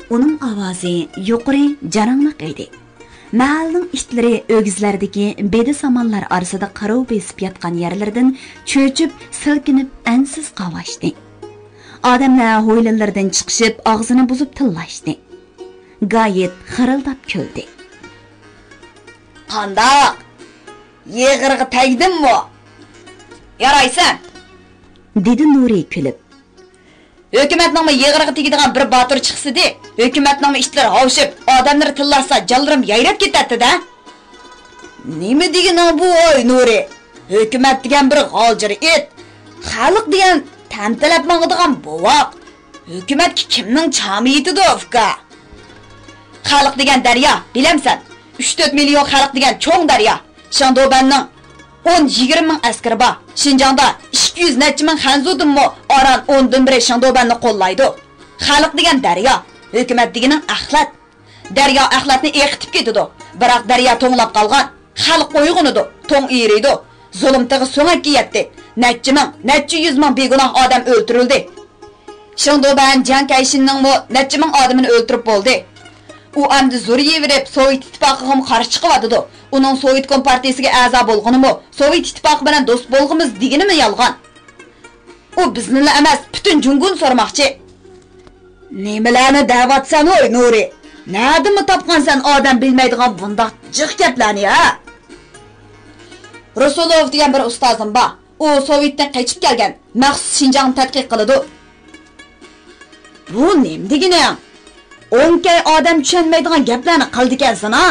ئۇنىڭ ئاۋازى يۇقىرى، جاراڭلىق ئىدى. مەھەللىنىڭ ئىتلىرى ئۆگزىلەردىكى بېدە سامانلار ئارىسىدا قىرىۋ بېسىپ ياتقان يەرلىرىدىن چۆچۈپ، سىلكىنىپ ئەنسىز قاۋاشتى. ئادەملەر ھويلىلىرىدىن چىقىشىپ، ئاغزىنى بۇزۇپ تىللاشتى. گايىت خىرىلداپ كۈلدى. قانداق؟ يېغىرغا تەگدىممۇ؟ يارايسەن! دېدى نۇرى كۈلۈپ. ھۆكۈمەتنىڭمۇ يېغىرىغا تېگىدىغان بىر باتۇر چىقسىدى، ھۆكۈمەتنىڭمۇ ئىتلىرى ھاۋشىپ، ئادەملىرى تىللاشسا، جانلىرىم يايراپ كېتەتتى-دە. نېمە دېگىنىڭ بۇ، ئاي نۇرى؟ ھۆكۈمەت دېگەن بىر غالجىر ئىت، خەلق دېگەن تەمتىلەپ ماڭىدىغان بوۋاق. ھۆكۈمەتكە كىمنىڭ چامى يېتىدۇ، ئۇكا؟ خەلق دېگەن دەريا، بىلەمسەن؟ ئۈچ تۆت مىليون خەلق دېگەن چوڭ دەريا. شېڭدۇبەننىڭ ئون يىگىرمە مىڭ ئەسكىرى بار. شىنجاڭدا ئىككى يۈز نەچچە مىڭ خەنزۇدىنمۇ ئاران ئوندىن بىرى شېڭدۇبەننى قوللايدۇ. خەلق دېگەن دەريا، ھۆكۈمەت دېگىنىڭ ئەخلەت. دەريا ئەخلەتنى ئېقىتىپ كېتىدۇ، بىراق دەريا توڭلاپ قالغان. خەلق ئويغىنىدۇ، توڭ ئېرىيدۇ. زۇلۇم تېغى سۆڭەككە يەتتى. نەچچە مىڭ، نەچچە يۈز مىڭ بىگۇناھ ئادەم ئۆلتۈرۈلدى. شېڭدۇبەن جياڭ كەيشىننىڭمۇ نەچچە مىڭ ئادىمىنى ئۆلتۈرۈپ بولدى. ئۇ ئەمدى زورىيىۋېرىپ، سوۋېت ئىتتىپاقىغىمۇ قارشى چىقىۋاتىدۇ. ئۇنىڭ سوۋېتكوم پارتىيىسىگە ئەزا بولغىنىمۇ، سوۋېت ئىتتىپاقى بىلەن دوست بولغۇمىز دېگىنىمۇ يالغان. ئۇ بىزنىلا ئەمەس، پۈتۈن جۇڭگونى سورىماقچى. نېمىلەرنى دەۋاتىسەن ھوي، نۇرى؟ نەدىنمۇ تاپقانسەن ئادەم بىلمەيدىغان بۇنداق جىق گەپلەرنى، ھە؟ رۇسۇلوف دېگەن بىر ئۇستازىم بار. ئۇ سوۋېتتىن قېچىپ كەلگەن، مەخسۇس شىنجاڭنى تەتقىق قىلىدۇ. بۇ نېمە دېگىنىڭ؟ ئوڭكەي ئادەم چۈشەنمەيدىغان گەپلەرنى قىلىدىكەنسەن ھا؟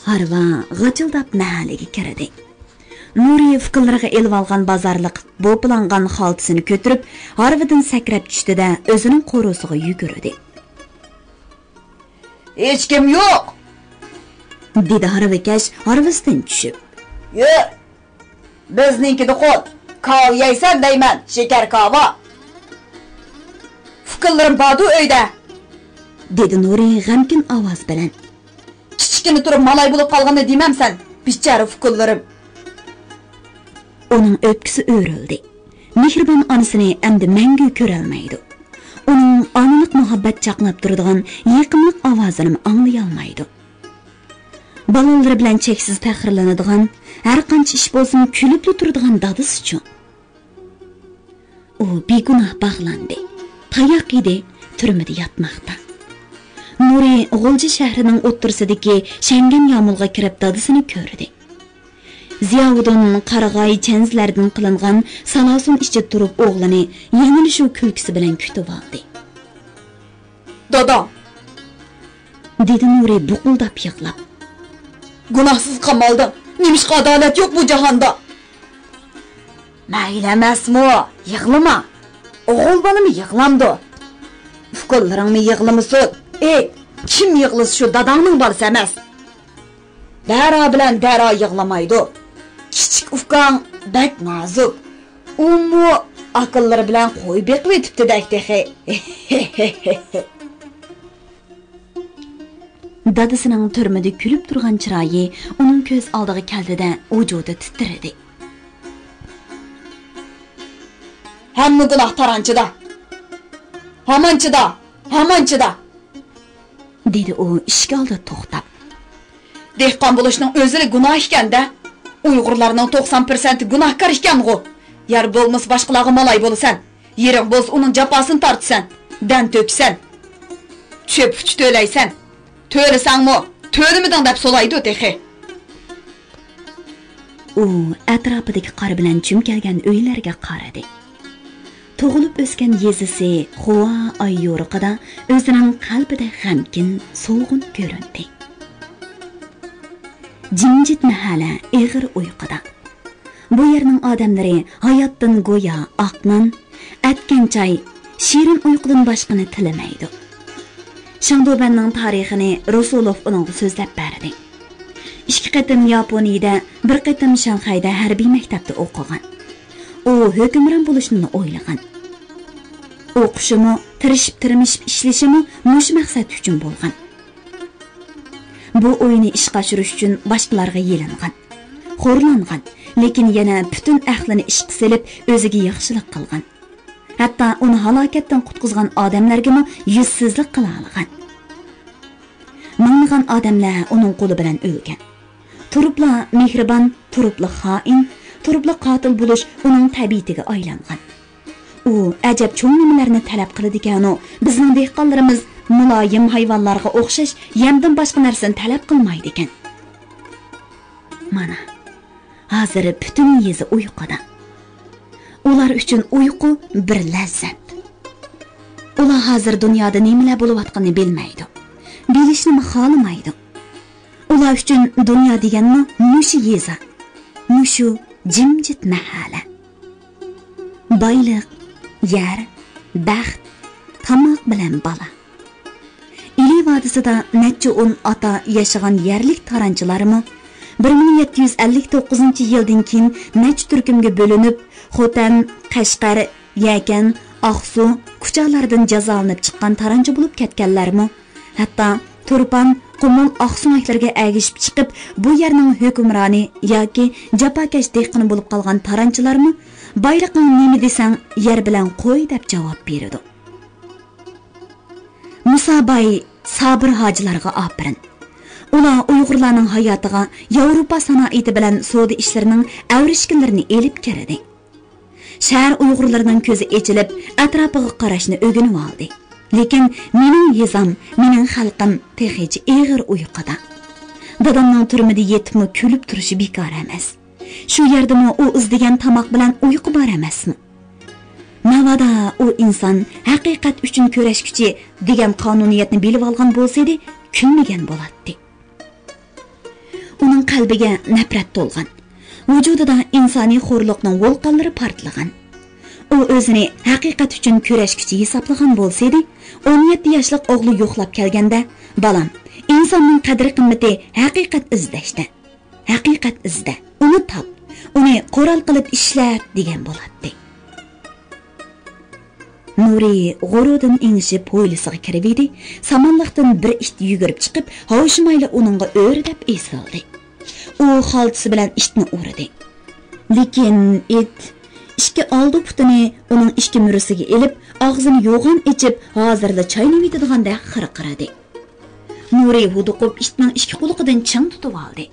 ھارۋا غاچىلداپ مەھەللىگە كىردى. نۇرى ئۇكىلىرىغا ئېلىۋالغان بازارلىق بوپىلانغان خالتىسىنى كۆتۈرۈپ، ھارۋىدىن سەكرەپ چۈشتى-دە، ئۆزىنىڭ قورۇسىغا يۈگۈردى. ھېچكىم يوق! دېدى ھارۋىكەش ھارۋىسىدىن چۈشۈپ. يۈر! بىزنىڭكىدە قۇت. كاۋا يەيسەن دەيمەن، شېكەر كاۋا. ئۇكىلىرىم باردۇ ئۆيدە. دېدى نۇرى غەمكىن ئاۋاز بىلەن. كىچىككىنە تۇرۇپ مالاي بولۇپ قالغىنى دېمەمسەن، بىچارە ئۇكىلىرىم. ئۇنىڭ ئۆپكىسى ئۆرۈلدى. مېھرىبان ئانىسىنى ئەمدى مەڭگۈ كۆرەلمەيدۇ. ئۇنىڭ ئانىلىق مۇھەببەت چاقناپ تۇرىدىغان يېقىملىق ئاۋازىنىمۇ ئاڭلىيالمايدۇ. بالىلىرى بىلەن چەكسىز پەخىرلىنىدىغان، ھەرقانچە ئىش بولسىمۇ كۈلۈپلا تۇرىدىغان دادىسىچۇ؟ ئۇ بىگۇناھ باغلاندى. تاياق يېدى، تۈرمىدە ياتماقتا. نۇرى غۇلجا شەھىرىنىڭ ئوتتۇرىسىدىكى شەڭگەن يامۇلغا كىرىپ دادىسىنى كۆردى. زىياۋۇدۇن قارىغاي چەنزىلەردىن قىلىنغان سالاسۇن ئىچىدە تۇرۇپ ئوغلىنى يەنىلا شۇ كۈلكىسى بىلەن كۈتۈۋالدى. دادا! دېدى نۇرى بۇقۇلداپ يىغلاپ. گۇناھسىز قامالدىڭ. نېمىشقا ئادالەت يوق بۇ جاھاندا؟ مەيلى ئەمەسمۇ، يىغلىما. ئوغۇل بالىمۇ يىغلامدۇ؟ ئۇكىلىرىڭمۇ يىغلىمىسۇن. ئېيت، كىم يىغلىسا شۇ داداڭنىڭ بالىسى ئەمەس. دەرا بىلەن دەرا يىغلىمايدۇ. كىچىك ئۇكاڭ بەك نازۇك. ئۇمۇ ئاكىلىرى بىلەن قوي بېقىۋېتىپتىدەك تېخى. دادىسىنىڭ تۈرمىدە كۈلۈپ تۇرغان چىرايى ئۇنىڭ كۆز ئالدىغا كەلدى-دە، ۋۇجۇدى تىترىدى. ھەممە گۇناھ تارانچىدا. ھامان چىدا، ھامان چىدا. دېدى ئۇ ئىشىك ئالدىدا توختاپ. دېھقان بولۇشنىڭ ئۆزىلا گۇناھ ئىكەن-دە. ئۇيغۇرلارنىڭ توقسان پىرسەنتى گۇناھكار ئىكەنغۇ. يەر بولمىسا باشقىلارغا مالاي بولىسەن. يېرىڭ بولسا ئۇنىڭ جاپاسىنى تارتىسەن. دەم تۆكىسەن. چۆپۈچ تۆلەيسەن. تۆلىسەڭمۇ، تۆلىمىدىڭ دەپ سولايدۇ تېخى. ئۇ ئەتراپىدىكى قار بىلەن چۈمكەلگەن ئۆيلەرگە قارىدى. تۇغۇلۇپ ئۆسكەن يېزىسى خۇۋا ئاي يورۇقىدا ئۆزىنىڭ قەلبىدە غەمكىن، سولغۇن كۆرۈندى. جىمجىت مەھەللە ئېغىر ئۇيقۇدا. بۇ يەرنىڭ ئادەملىرى ھاياتتىن گويا ئاق نان، ئەتكەن چاي، شېرىن ئۇيقۇدىن باشقىنى تىلىمەيدۇ. شېڭدۇبەننىڭ تارىخىنى رۇسۇلوف ئۇنىڭغا سۆزلەپ بەردى. ئىككى قېتىم ياپونىيىدە، بىر قېتىم شاڭخەيدە ھەربىي مەكتەپتە ئوقۇغان. ئۇ ھۆكۈمران بولۇشنىلا ئويلىغان. ئوقۇشىمۇ، تىرىشىپ-تىرمىشىپ ئىشلىشىمۇ مۇشۇ مەقسەت ئۈچۈن بولغان. بۇ ئويىنى ئىشقا ئاشۇرۇش ئۈچۈن باشقىلارغا يېلىنغان، خورلانغان، لېكىن يەنە پۈتۈن ئەقلىنى ئىشقا سېلىپ، ئۆزىگە ياخشىلىق قىلغان. ھەتتا ئۇنى ھالاكەتتىن قۇتقۇزغان ئادەملەرگىمۇ يۈزسىزلىك قىلالىغان. مىڭلىغان ئادەملەر ئۇنىڭ قولى بىلەن ئۆلگەن. تۇرۇپلا مېھرىبان، تۇرۇپلا خائىن، تۇرۇپلا قاتىل بولۇش ئۇنىڭ تەبىئىتىگە ئايلانغان. ئۇ ئەجەب چوڭ نېمىلەرنى تەلەپ قىلىدىكەنۇ، بىزنىڭ دېھقانلىرىمىز مۇلايىم ھايۋانلارغا ئوخشاش يەمدىن باشقا نەرسىنى تەلەپ قىلمايدىكەن. مانا، ھازىر پۈتۈن يېزا ئۇيقۇدا. ئۇلار ئۈچۈن ئۇيقۇ بىر لەززەت. ئۇلار ھازىر دۇنيادا نېمىلەر بولۇۋاتقىنىنى بىلمەيدۇ. بىلىشنىمۇ خالىمايدۇ. ئۇلار ئۈچۈن دۇنيا دېگەنمۇ مۇشۇ يېزا، مۇشۇ جىمجىت مەھەللە. بايلىق، يەر، بەخت، تاماق بىلەن بالا. ئىلى ۋادىسىدا نەچچە ئون ئاتا ياشىغان يەرلىك تارانچىلارمۇ بىر مىڭ يەتتە يۈز ئەللىك توققۇزىنچى يىلدىن كېيىن نەچچە تۈركۈمگە بۆلۈنۈپ، خوتەن، قەشقەر، يەكەن، ئاقسۇ، كۇچالاردىن جازالىنىپ چىققان تارانچى بولۇپ كەتكەنلەرمۇ، ھەتتا تۇرپان، قۇمۇل، ئاقسۆڭەكلەرگە ئەگىشىپ چىقىپ، بۇ يەرنىڭ ھۆكۈمرانى ياكى جاپاكەش دېھقىنى بولۇپ قالغان تارانچىلارمۇ، بايلىقىڭ نېمە دېسەڭ، يەر بىلەن قوي دەپ جاۋاب بېرىدۇ. مۇساباي سابىر ھاجىلارغا ئاپىرىن. ئۇلار ئۇيغۇرلارنىڭ ھاياتىغا ياۋروپا سانائىتى بىلەن سودا ئىشلىرىنىڭ ئەۋرىشكىنلىرىنى ئېلىپ كىردى. شەھەر ئۇيغۇرلىرىنىڭ كۆزى ئېچىلىپ، ئەتراپىغا قاراشنى ئۆگىنىۋالدى. لېكىن مېنىڭ يېزام، مېنىڭ خەلقىم تېخىچە ئېغىر ئۇيقۇدا. دادامنىڭ تۈرمىدە يېتىپمۇ كۈلۈپ تۇرۇشى بىكار ئەمەس. شۇ يەردىمۇ ئۇ ئىزدىگەن تاماق بىلەن ئۇيقۇ بار ئەمەسمۇ؟ ناۋادا ئۇ ئىنسان ھەقىقەت ئۈچۈن كۈرەشكۈچى دېگەن قانۇنىيەتنى بىلىۋالغان بولسىدى، كۈلمىگەن بولاتتى. ئۇنىڭ قەلبىگە نەپرەت تولغان. ۋۇجۇدىدا ئىنسانىي خورلۇقنىڭ ۋولقانلىرى پارتلىغان. ئۇ ئۆزىنى ھەقىقەت ئۈچۈن كۈرەشكۈچى ھېسابلىغان بولسىدى، ئون يەتتە ياشلىق ئوغلى يوقلاپ كەلگەندە، بالام، ئىنساننىڭ قەدىر-قىممىتى ھەقىقەت ئىزدەشتە. ھەقىقەت ئىزدە، ئۇنى تاپ. ئۇنى قورال قىلىپ ئىشلەت دېگەن بولاتتى. نۇرى غۇرۇردىن ئېڭىشىپ ھويلىسىغا كىرىۋىدى. سامانلىقتىن بىر ئىت يۈگۈرۈپ چىقىپ، ھاۋشىمايلا ئۇنىڭغا ئۆرە دەپ ئېسىلدى. ئۇ خالتىسى بىلەن ئىتنى ئۇردى. لېكىن ئىت ئىككى ئالدى پۇتىنى ئۇنىڭ ئىككى مۈرىسىگە ئېلىپ، ئاغزىنى يوغان ئېچىپ، ھازىرلا چاينىۋېتىدىغاندەك خىرقىرىدى. نۇرى ھودۇقۇپ ئىتنىڭ ئىككى قۇلىقىدىن چىڭ تۇتۇۋالدى.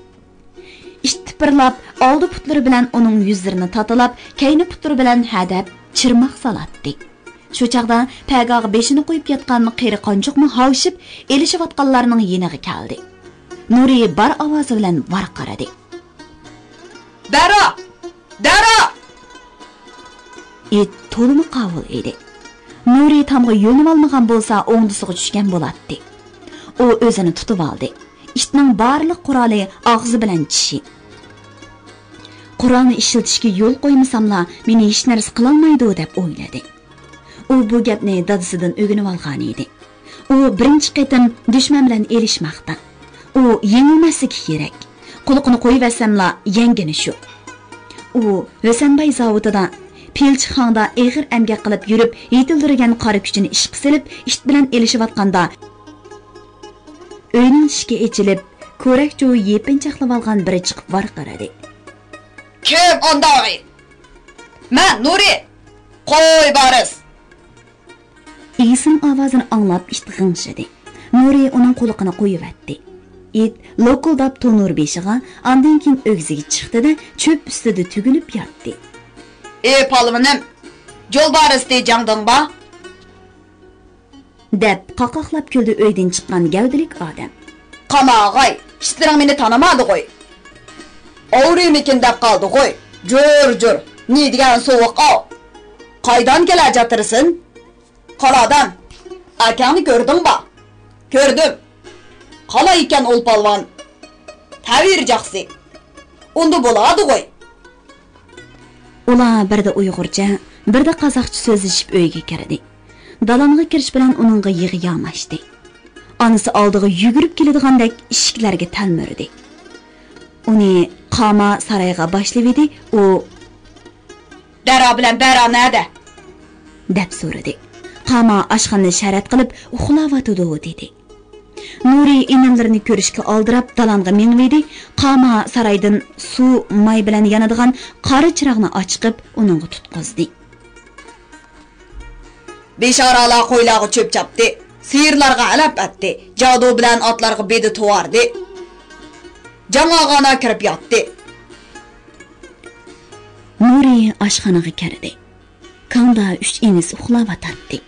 ئىت تىپىرلاپ، ئالدى پۇتلىرى بىلەن ئۇنىڭ يۈزلىرىنى تاتىلاپ، كەينى پۇتلىرى بىلەن ھەدەپ چىرماق سالاتتى. شۇ چاغدا پەگاغا بېشىنى قويۇپ ياتقان قېرى قانچۇقمۇ ھاۋشىپ، ئېلىشىۋاتقانلارنىڭ يېنىغا كەلدى. نۇرى بار ئاۋازى بىلەن ۋارقىرىدى. دەرا! دەرا! ئىت تولىمۇ قاۋۇل ئىدى. نۇرى تامغا يۆلىنىۋالمىغان بولسا، ئوڭدىسىغا چۈشكەن بولاتتى. ئۇ ئۆزىنى تۇتۇۋالدى. ئىتنىڭ بارلىق قورالى ئاغزى بىلەن چىشى. قورالنى ئىشلىتىشكە يول قويمىساملا، مېنى ھېچنەرسە قىلالمايدۇ، دەپ ئويلىدى. ئۇ بۇ گەپنى دادىسىدىن ئۆگىنىۋالغانىدى. ئۇ بىرىنچى قېتىم دۈشمەن بىلەن ئېلىشماقتا. ئۇ يېڭىلمەسلىكى كېرەك. قۇلىقىنى قويۇۋەتسەملا، يەڭگىنى شۇ. ئۇ ھۆسەنباي زاۋۇتىدا، پىلچىخانىدا ئېغىر ئەمگەك قىلىپ يۈرۈپ، يېتىلدۈرگەن قارا كۈچىنى ئىشقا سېلىپ، ئىت بىلەن ئېلىشىۋاتقاندا، ئۆينىڭ ئىشىكى ئېچىلىپ، كورەك جۇۋى يېپىنچاقلىۋالغان بىرى چىقىپ ۋارقىرىدى. كىم ئانداغى؟ مەن نۇرى! قوي بارىس! ئېسىم ئاۋازىنى ئاڭلاپ ئىت غىڭشىدى. نۇرى ئۇنىڭ قۇلىقىنى قويۇۋەتتى. ئىت لوكۇلداپ تونۇر بېشىغا، ئاندىن كېيىن ئۆگزىگە چىقتى-دە، چۆپ ئۈستىدە تۈگۈلۈپ ياتتى. ئى پالۋىنىم، جولبارىستى جاڭدىڭبا؟ دەپ قاقاقلاپ كۈلدى ئۆيدىن چىققان گەۋدىلىك ئادەم. قاماغاي، ئىتلىرىڭ مېنى تانىمادىغۇي. ئاغرىيمىكىن دەپ قالدىغۇي. جۇر، جۇر، نېدېگەن سوغۇق-ئاۋ. قايدان كېلەجاتىرسىن؟ قالا ئادەم، ئاكاڭنى كۆردۈڭبا؟ كۆردۈم. قالا ئىكەن ئۇل پالۋان. تەۋىر جاقسى. ئۇندا بولادىغۇي. ئۇلار بىردە ئۇيغۇرچە، بىردە قازاقچە سۆزلىشىپ ئۆيگە كىردى. دالانغا كىرىش بىلەن ئۇنىڭغا يىغا ياماشتى. ئانىسى ئالدىغا يۈگۈرۈپ كېلىدىغاندەك ئىشىكلەرگە تەلمۈردى. ئۇنى قاما سارايغا باشلىۋىدى. ئۇ، دەرا بىلەن بەرا نەدە؟ دەپ سورىدى. قاما ئاشخانىنى شەرەت قىلىپ ئۇخلاۋاتىدۇ، دېدى. نۇرى ئىنىملىرىنى كۆرۈشكە ئالدىراپ دالانغا مېڭىۋىدى. قاما سارايدىن سۇ ماي بىلەن يانىدىغان قارا چىراغنى ئاچىقىپ ئۇنىڭغا تۇتقۇزدى. بىشارالار قويلارغا چۆپ چاپتى، سىيىرلارغا ئەلەپ ئەتتى، جادۇ بىلەن ئاتلارغا بېدە تۇۋاردى. جاڭ ئاغانا كىرىپ ياتتى. نۇرى ئاشخانىغا كىردى. كاڭدا ئۈچ ئىنىسى ئۇخلاۋاتاتتى.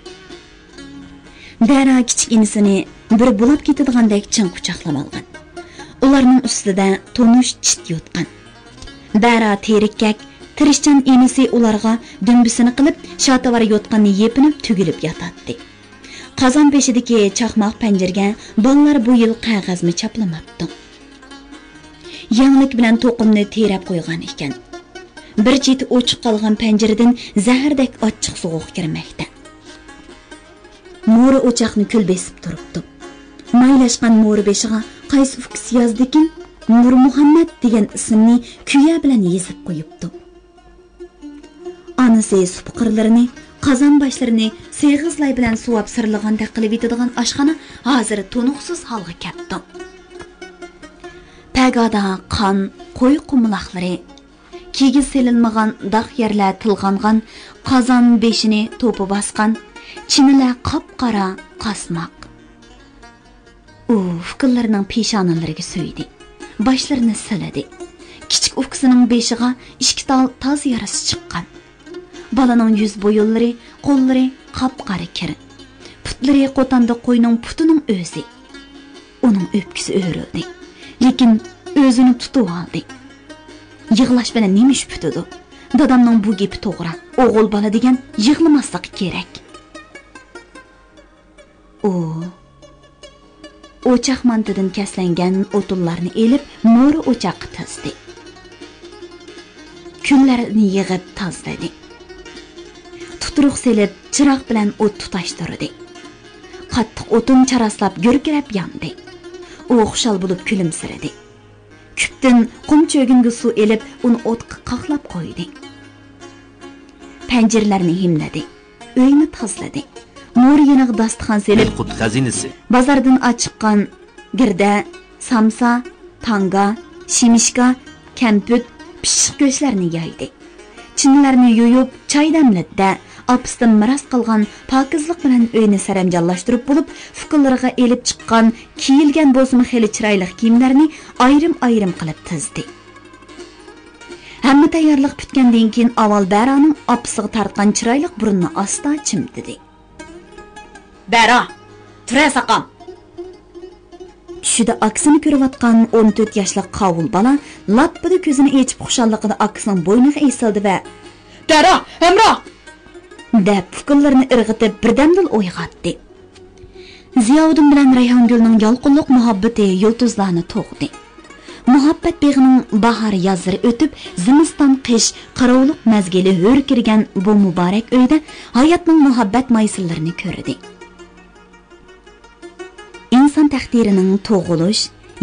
دەرا كىچىك ئىنىسىنى بىر بۇلاپ كېتىدىغاندەك چىڭ قۇچاقلىۋالغان. ئۇلارنىڭ ئۈستىدە تونۇش چىت يوتقان. دەرا تېرىككەك، تىرىشچان ئىنىسى ئۇلارغا دۈمبىسىنى قىلىپ، شاتىۋار يوتقاننى يېپىنىپ تۈگۈلۈپ ياتاتتى. قازان بېشىدىكى چاقماق پەنجىرىگە بالىلار بۇ يىل قەغەزمۇ چاپلىماپتۇ. يەڭلىك بىلەن توقۇمنى تېرەپ قويغان ئىكەن. بىر چېتى ئوچۇق قالغان پەنجىرىدىن زەھەردەك ئاچچىق سوغۇق كىرمەكتە. مورا ئوچاقنى كۈل بېسىپ تۇرۇپتۇ. مايلاشقان مورا بېشىغا قايسى ئۇكىسى يازدىكىن، نۇرمۇھەممەت دېگەن ئىسىمنى كۈيە بىلەن يېزىپ قويۇپتۇ. ئانىسى سۇپا قىرلىرىنى، قازان باشلىرىنى سېغىز لاي بىلەن سۇۋاپ سىرلىغاندەك قىلىۋېتىدىغان ئاشخانا ھازىر تونۇقسىز ھالغا كەپتۇ. پەگادا قان، قوي قۇمىلاقلىرى، كىگىز سېلىنمىغان داغ يەرلەر تىلغانغان، قازان بېشىنى توپا باسقان، چىنىلەر قاپقارا قاسماق. ئۇ ئۇكىلىرىنىڭ پېشانىلىرىگە سۆيدى. باشلىرىنى سىلىدى. كىچىك ئۇكىسىنىڭ بېشىغا ئىككى تال تاز يارىسى چىققان. بالىنىڭ يۈز بويۇنلىرى، قوللىرى قاپقارا كىر. پۇتلىرى قوتاندا قوينىڭ پۇتىنىڭ ئۆزى. ئۇنىڭ ئۆپكىسى ئۆرۈلدى. لېكىن ئۆزىنى تۇتۇۋالدى. يىغلاش بىلەن نېمە ئىش پۈتىدۇ؟ دادامنىڭ بۇ گېپى توغرا. ئوغۇل بالا دېگەن يىغلىماسلىقى كېرەك. ئۇ ئوچاق مانتىدىن كەسلەنگەن ئوتۇنلارنى ئېلىپ، مورا ئوچاققا تىزدى. كۈللەرنى يىغىپ تازىلىدى. تۇتۇرۇق سېلىپ، چىراغ بىلەن ئوت تۇتاشتۇردى. قاتتىق ئوتۇن چاراسلاپ، گۈركىرەپ ياندى. ئۇ خۇشال بولۇپ كۈلۈمسىرىدى. كۈپتىن قۇم چۆگۈنگە سۇ ئېلىپ، ئۇنى ئوتقا قاقلاپ قويدى. پەنجىرىلەرنى ھىملىدى. ئۆينى تازىلىدى. مورا يېنىغا داستىخان سېلىپ، ئەلقۇت خەزىنىسى. بازاردىن ئاچىققان گىردە، سامسا، تاڭگا، شېمىشكا، كەمپۈت، پىششىق گۆشلەرنى يايدى. چىنىلەرنى يۇيۇپ، چاي دەملىدى-دە، ئاپىسىدىن مىراس قالغان پاكىزلىق بىلەن ئۆينى سەرەنجاملاشتۇرۇپ بولۇپ، ئۇكىلىرىغا ئېلىپ چىققان، كىيىلگەن بولسىمۇ خېلى چىرايلىق كىيىملەرنى ئايرىم-ئايرىم قىلىپ تىزدى. ھەممە تەييارلىق پۈتكەندىن كېيىن، ئاۋۋال بەرانىڭ ئاپىسىغا تارتقان چىرايلىق بۇرنىنى ئاستا چىمدىدى. بەرا، تۇرە ساقام! چۈشىدە ئاكىسىنى كۆرۈۋاتقان ئون تۆت ياشلىق قاۋۇل بالا لاپپىدە كۆزىنى ئېچىپ، خۇشاللىقىدا ئاكىسىنىڭ بوينىغا ئېسىلدى ۋە، «بەرا، ھەمراھ!» دەپ، پۇكىلىرىنى ئىرغىتىپ، بىردەمدىلا ئويغاتتى. زىياۋۇدۇن بىلەن رەيھانگۈلنىڭ يالقۇنلۇق مۇھەببىتى يۇلتۇزلارنى تۇغدى. مۇھەببەت بېغىنىڭ باھار-يازلىرى ئۆتۈپ، زىمىستان-قىش، قاراۋۇللۇق مەزگىلى ھۆر كىرگەن بۇ مۇبارەك ئۆيدە ھاياتنىڭ مۇھەببەت مايسىلىرىنى كۆردى. ئىنسان تەقدىرىنىڭ تۇغۇلۇش،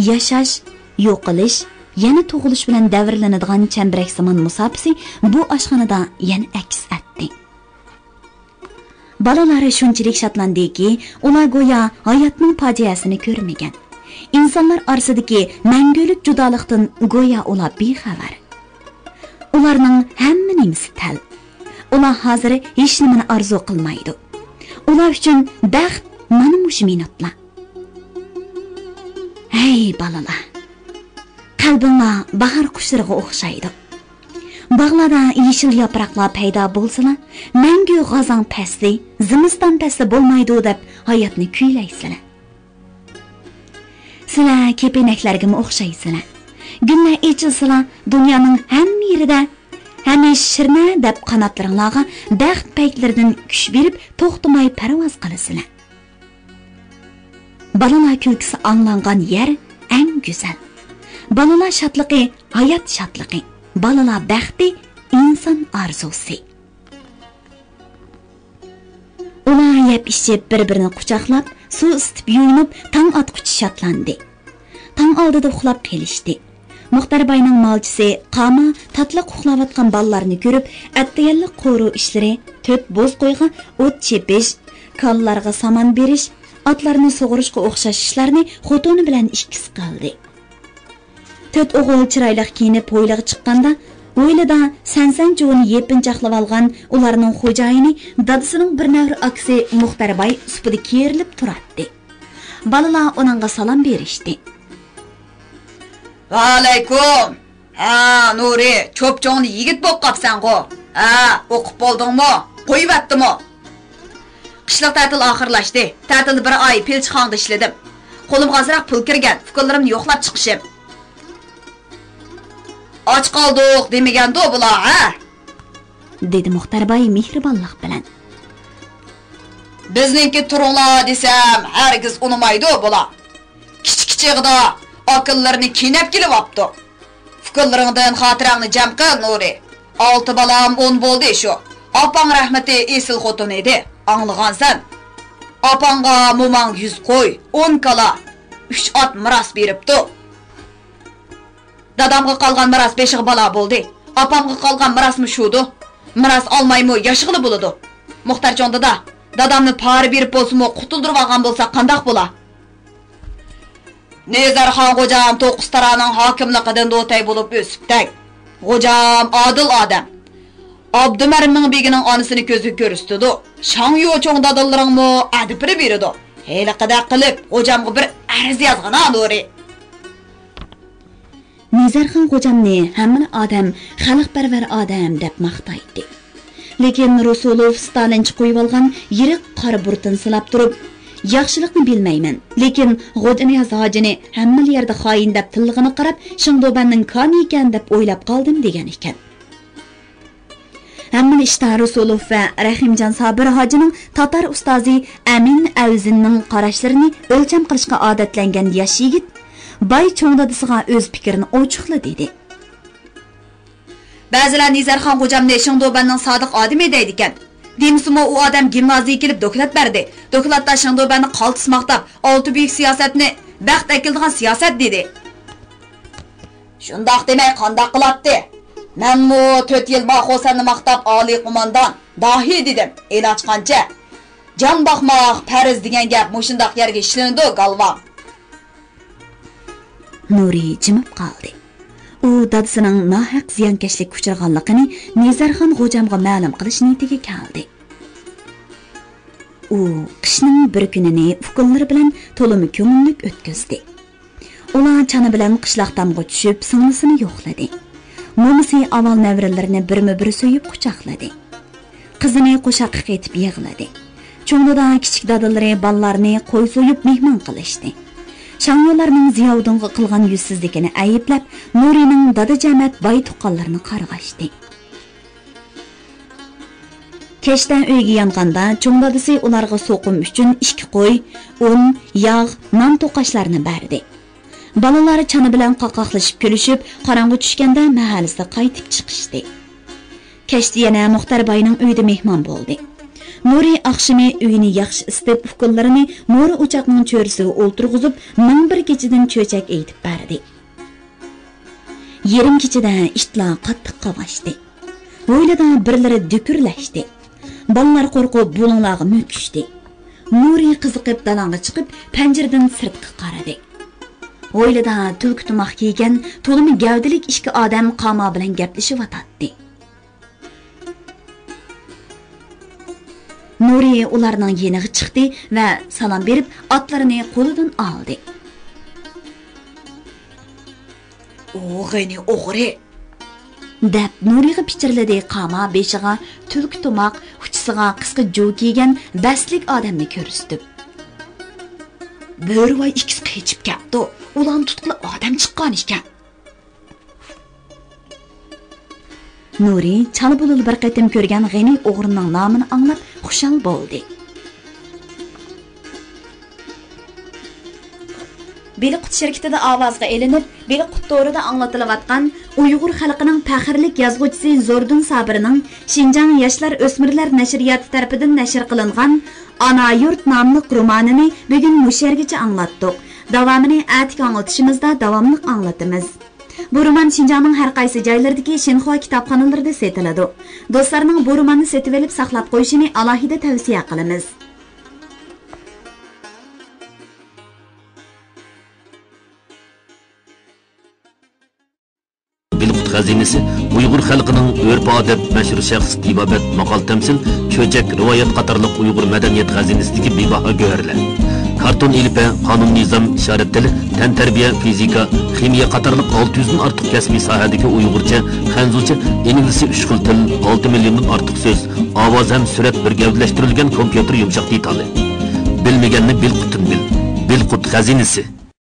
ياشاش، يوقىلىش، يەنە تۇغۇلۇش بىلەن دەۋرىلىنىدىغان چەمبىرەكسىمان مۇساپىسى بۇ ئاشخانىدا يەنە ئەكس ئەتتى. بالىلار شۇنچىلىك شادلاندىكى، ئۇلار گويا ھاياتنىڭ پاجىئەسىنى كۆرمىگەن. ئىنسانلار ئارىسىدىكى مەڭگۈلۈك جۇدالىقتىن گويا ئۇلار بىخەۋەر. ئۇلارنىڭ ھەممە نېمىسى تەل. ئۇلار ھازىر ھېچنېمىنى ئارزۇ قىلمايدۇ. ئۇلار ئۈچۈن بەخت مانا مۇشۇ مىنۇتلا. ھەي، بالىلار! قەلبىڭلار باھار قۇشلىرىغا ئوخشايدۇ. باغلاردا يېشىل ياپراقلار پەيدا بولسىلا، مەڭگۈ غازاڭ پەسلى، زىمىستان پەسلى بولمايدۇ دەپ ھاياتنى كۈيلەيسىلەر. سىلەر كېپىنەكلەرگىمۇ ئوخشايسىلەر. گۈللەر ئېچىلسىلا، دۇنيانىڭ ھەممە يېرىدە ھەمىشە شىرنە دەپ قاناتلىرىڭلارغا بەخت پەيتلىرىدىن كۈچ بېرىپ، توختىماي پەرۋاز قىلىسىلەر. بالىلار كۈلكىسى ئاڭلانغان يەر ئەڭ گۈزەل. بالىلار شادلىقى، ھايات شادلىقى. بالىلار بەختى، ئىنسان ئارزۇسى. ئۇلار يەپ-ئىچىپ، بىر-بىرىنى قۇچاقلاپ، سۇ ئىسىتىپ يۇيۇنۇپ، تاڭ ئاتقۇچە شادلاندى. تاڭ ئالدىدا ئۇخلاپ قېلىشتى. مۇختەر باينىڭ مالچىسى قاما تاتلىق ئۇخلاۋاتقان بالىلارنى كۆرۈپ، ئەتىگەنلىك قورۇ ئىشلىرى، تۆت بوز قويغا ئوت چېپىش، كالىلارغا سامان بېرىش، ئاتلارنى سۇغۇرۇشقا ئوخشاش ئىشلارنى خوتۇنى بىلەن ئىككىسى قىلدى. تۆت ئوغۇل چىرايلىق كىيىنىپ ھويلىغا چىققاندا، ھويلىدا سەنسەن چۇۋىنى يېپىنچاقلىۋالغان ئۇلارنىڭ خوجايىنى، دادىسىنىڭ بىر نەۋرە ئاكىسى مۇختەر باي سۇپىدا كېرىلىپ تۇراتتى. بالىلار ئۇنىڭغا سالام بېرىشتى. ۋەئەلەيكۇم! ھە، نۇرى، چوپچوڭلا يىگىت بولۇپ قاپسەنغۇ؟ ھە، ئوقۇپ بولدۇڭمۇ؟ قويۇۋەتتىمۇ؟ قىشلىق تەتىل ئاخىرلاشتى. تەتىلدە بىر ئاي پىلچىخانىدا ئىشلىدىم. قولۇمغا ئازراق پۇل كىرگەن، ئۇكىلىرىمنى يوقلاپ چىقىشىم. ئاچ قالدۇق دېمىگەندۇ بۇلار، ھە؟ دېدى مۇختەر باي مېھرىبانلىق بىلەن. بىزنىڭكى تۇرۇڭلار دېسەم، ھەرگىز ئۇنىمايدۇ بۇلار. كىچىك چېغىدا ئاكىلىرىنى كېنەپ كېلىۋاپتۇ. ئۇكىلىرىڭدىن خاتىرەڭنى جەم قىل، نۇرى. ئالتە بالام ئون بولدى شۇ. ئاپاڭ رەھمىتى ئېسىل خوتۇن ئىدى، ئاڭلىغانسەن. ئاپاڭغا موماڭ يۈز قوي، ئون كالا، ئۈچ ئات مىراس بېرىپتۇ. دادامغا قالغان مىراس بېشىغا بالا بولدى. ئاپامغا قالغان مىراسمۇ شۇدۇ. مىراس ئالمايمۇ ياشىغىلى بولىدۇ. مۇختەر چوڭ دادا، دادامنى پارا بېرىپ بولسىمۇ قۇتۇلدۇرۇۋالغان بولسا قانداق بولا؟ نىزارخان غوجام توققۇز تارانىڭ ھاكىملىقىدىن دوتەي بولۇپ ئۆسۈپتەك. غوجام ئادىل ئادەم. ئابدۇمەرمىڭ بېگىنىڭ ئانىسىنى كۆزگە كۆرسىتىدۇ. شاڭيۇ چوڭ دادىلىرىڭمۇ ئەدىپىنى بېرىدۇ. ھېلىقىدەك قىلىپ، غوجامغا بىر ئەرز يازغىنا، نۇرى. نىزارخان غوجامنى ھەممىلا ئادەم خەلقپەرۋەر ئادەم دەپ ماختايتتى. لېكىن رۇسۇلوف ستالىنچە قويۇۋالغان يىرىق قارا بۇرۇتىنى سىلاپ تۇرۇپ، ياخشىلىقنى بىلمەيمەن، لېكىن غوجانىياز ھاجىنى ھەممىلا يەردە خائىن دەپ تىللىغىنىغا قاراپ، شېڭدۇبەننىڭ كامى ئىكەن دەپ ئويلاپ قالدىم، دېگەن ئىكەن. ھەممىلا ئىشتا رۇسۇلوف ۋە رەھىمجان سابىر ھاجىنىڭ تاتار ئۇستازى ئەمىن ئەۋزىننىڭ قاراشلىرىنى ئۆلچەم قىلىشقا ئادەتلەنگەن ياش يىگىت باي چوڭ دادىسىغا ئۆز پىكرىنى ئوچۇقلا دېدى. بەزىلەر نىزارخان غوجامنى شېڭدۇبەننىڭ سادىق ئادىمى دەيدىكەن. دېمىسىمۇ ئۇ ئادەم گىمنازىيىگە كېلىپ دوكلات بەردى. دوكلاتتا شېڭدۇبەننى قالتىس ماختاپ، ئالتە بۈيۈك سىياسەتنى بەخت ئەكېلىدىغان سىياسەت دېدى. شۇنداق دېمەي قانداق قىلاتتى؟ مەنمۇ تۆت يىل ماخۇ سەننى ماختاپ ئالىي قوماندان، داھىي دېدىم، ئېلى ئاچقانچە. جان باقماق پەرز دېگەن گەپ مۇشۇنداق يەرگە ئىشلىنىدۇ، گالۋاڭ. نۇرى جىمىپ قالدى. ئۇ دادىسىنىڭ ناھەق زىيانكەشلىككە ئۇچرىغانلىقىنى نىزارخان غوجامغا مەلۇم قىلىش نىيىتىگە كەلدى. ئۇ قىشنىڭ بىر كۈنىنى ئۇكىلىرى بىلەن تولىمۇ كۆڭۈللۈك ئۆتكۈزدى. ئۇلار چانا بىلەن قىشلاق تامغا چۈشۈپ، سىڭلىسىنى يوقلىدى. مومىسى ئاۋۋال نەۋرىلىرىنى بىرمۇ بىر سۆيۈپ قۇچاقلىدى. قىزىنى قوشاققا قېتىپ يىغلىدى. چوڭ دادا، كىچىك دادىلىرى بالىلارنى قوي سويۇپ مېھمان قىلىشتى. شاڭيولارنىڭ زىياۋۇدۇنغا قىلغان يۈزسىزلىكىنى ئەيىبلەپ، نۇرىنىڭ دادا جەمەت باي تۇغقانلىرىنى قارغاشتى. كەچتە ئۆيگە يانغاندا، چوڭ دادىسى ئۇلارغا سوقۇم ئۈچۈن ئىككى قوي، ئۇن، ياغ، نان توقاچلارنى بەردى. بالىلار چانا بىلەن قاقاقلىشىپ كۈلۈشۈپ، قاراڭغۇ چۈشكەندە مەھەللىسىگە قايتىپ چىقىشتى. كەچتە يەنە مۇختەر باينىڭ ئۆيىدە مېھمان بولدى. نۇرى ئاخشىمى ئۆيىنى ياخشى ئىسىتىپ، ئۇكىلىرىنى مورا ئوچاقنىڭ چۆرىسىگە ئولتۇرغۇزۇپ، مىڭ بىر كېچىدىن چۆچەك ئېيتىپ بەردى. يېرىم كېچىدە ئىتلار قاتتىق قاۋاشتى. ھويلىدا بىرلىرى دۈكۈرلەشتى. بالىلار قورقۇپ بۇلۇڭلارغا مۆكۈشتى. نۇرى قىزىقىپ دالاڭغا چىقىپ، پەنجىرىدىن سىرتقا قارىدى. ھويلىدا تۈلكە تۇماق كىيگەن تولىمۇ گەۋدىلىك ئىككى ئادەم قاما بىلەن گەپلىشىۋاتاتتى. نۇرى ئۇلارنىڭ يېنىغا چىقتى ۋە سالام بېرىپ، ئاتلىرىنى قولىدىن ئالدى. «ئۇ غېنى ئوغرى!» دەپ، نۇرىغا پىچىرلىدى قاما بېشىغا تۈلكە تۇماق، ئۇچىسىغا قىسقا جو كىيگەن بەستلىك ئادەمنى كۆرسىتىپ. «بۆرىۋاي ئىككىسى قېچىپ كەپتۇ، ئۇلارنى تۇتقىلى ئادەم چىققان ئىكەن.» نۇرى چالا بولىلا بىر قېتىم كۆرگەن غېنى ئوغرىنىڭ نامىنى ئاڭلاپ خۇشال بولدى. بېلىققۇت شىركىتىدە ئاۋازغا ئېلىنىپ، بېلىققۇت تورىدا ئاڭلىتىلىۋاتقان ئۇيغۇر خەلقىنىڭ پەخىرلىك يازغۇچىسى زوردۇن سابىرنىڭ شىنجاڭ ياشلار ئۆسمۈرلەر نەشرىياتى تەرىپىدىن نەشر قىلىنغان ئانا يۇرت ناملىق رومانىنى بۈگۈن مۇشۇ يەرگىچە ئاڭلاتتۇق. داۋامىنى ئەتىكى ئاڭلىتىشىمىزدا داۋاملىق ئاڭلىتىمىز. بۇ رومان شىنجاڭنىڭ ھەر قايسى جايلىرىدىكى شىنخۇا كىتابخانىلىرىدا سېتىلىدۇ. دوستلارنىڭ بۇ روماننى سېتىۋېلىپ ساقلاپ قويۇشىنى ئالاھىدە تەۋسىيە قىلىمىز. بېلىققۇت خەزىنىسى ئۇيغۇر خەلقىنىڭ ئۆرپ-ئادەت، مەشھۇر شەخس تېبابەت، ماقال-تەمسىل، چۆچەك، رىۋايەت قاتارلىق ئۇيغۇر مەدەنىيەت خەزىنىسىدىكى بىباھا گۆھەرلەر. كارتون ئېلىپبە، قانۇن-نىزام، ئىشارەت تىلى، تەنتەربىيە، فىزىكا، خىمىيە قاتارلىق ئالتە يۈزدىن ئارتۇق كەسپىي ساھەدىكى ئۇيغۇرچە، خەنزۇچە، ئىنگلىزچە ئۈچ خىل تىل، ئالتە مىليوندىن ئارتۇق سۆز، ئاۋاز ھەم سۈرەت بىر گەۋدىلەشتۈرۈلگەن كومپيۇتېر يۇمشاق دېتالى. بىلمىگەننى بىلقۇتتىن بىل. بىلقۇت خەزىنىسى.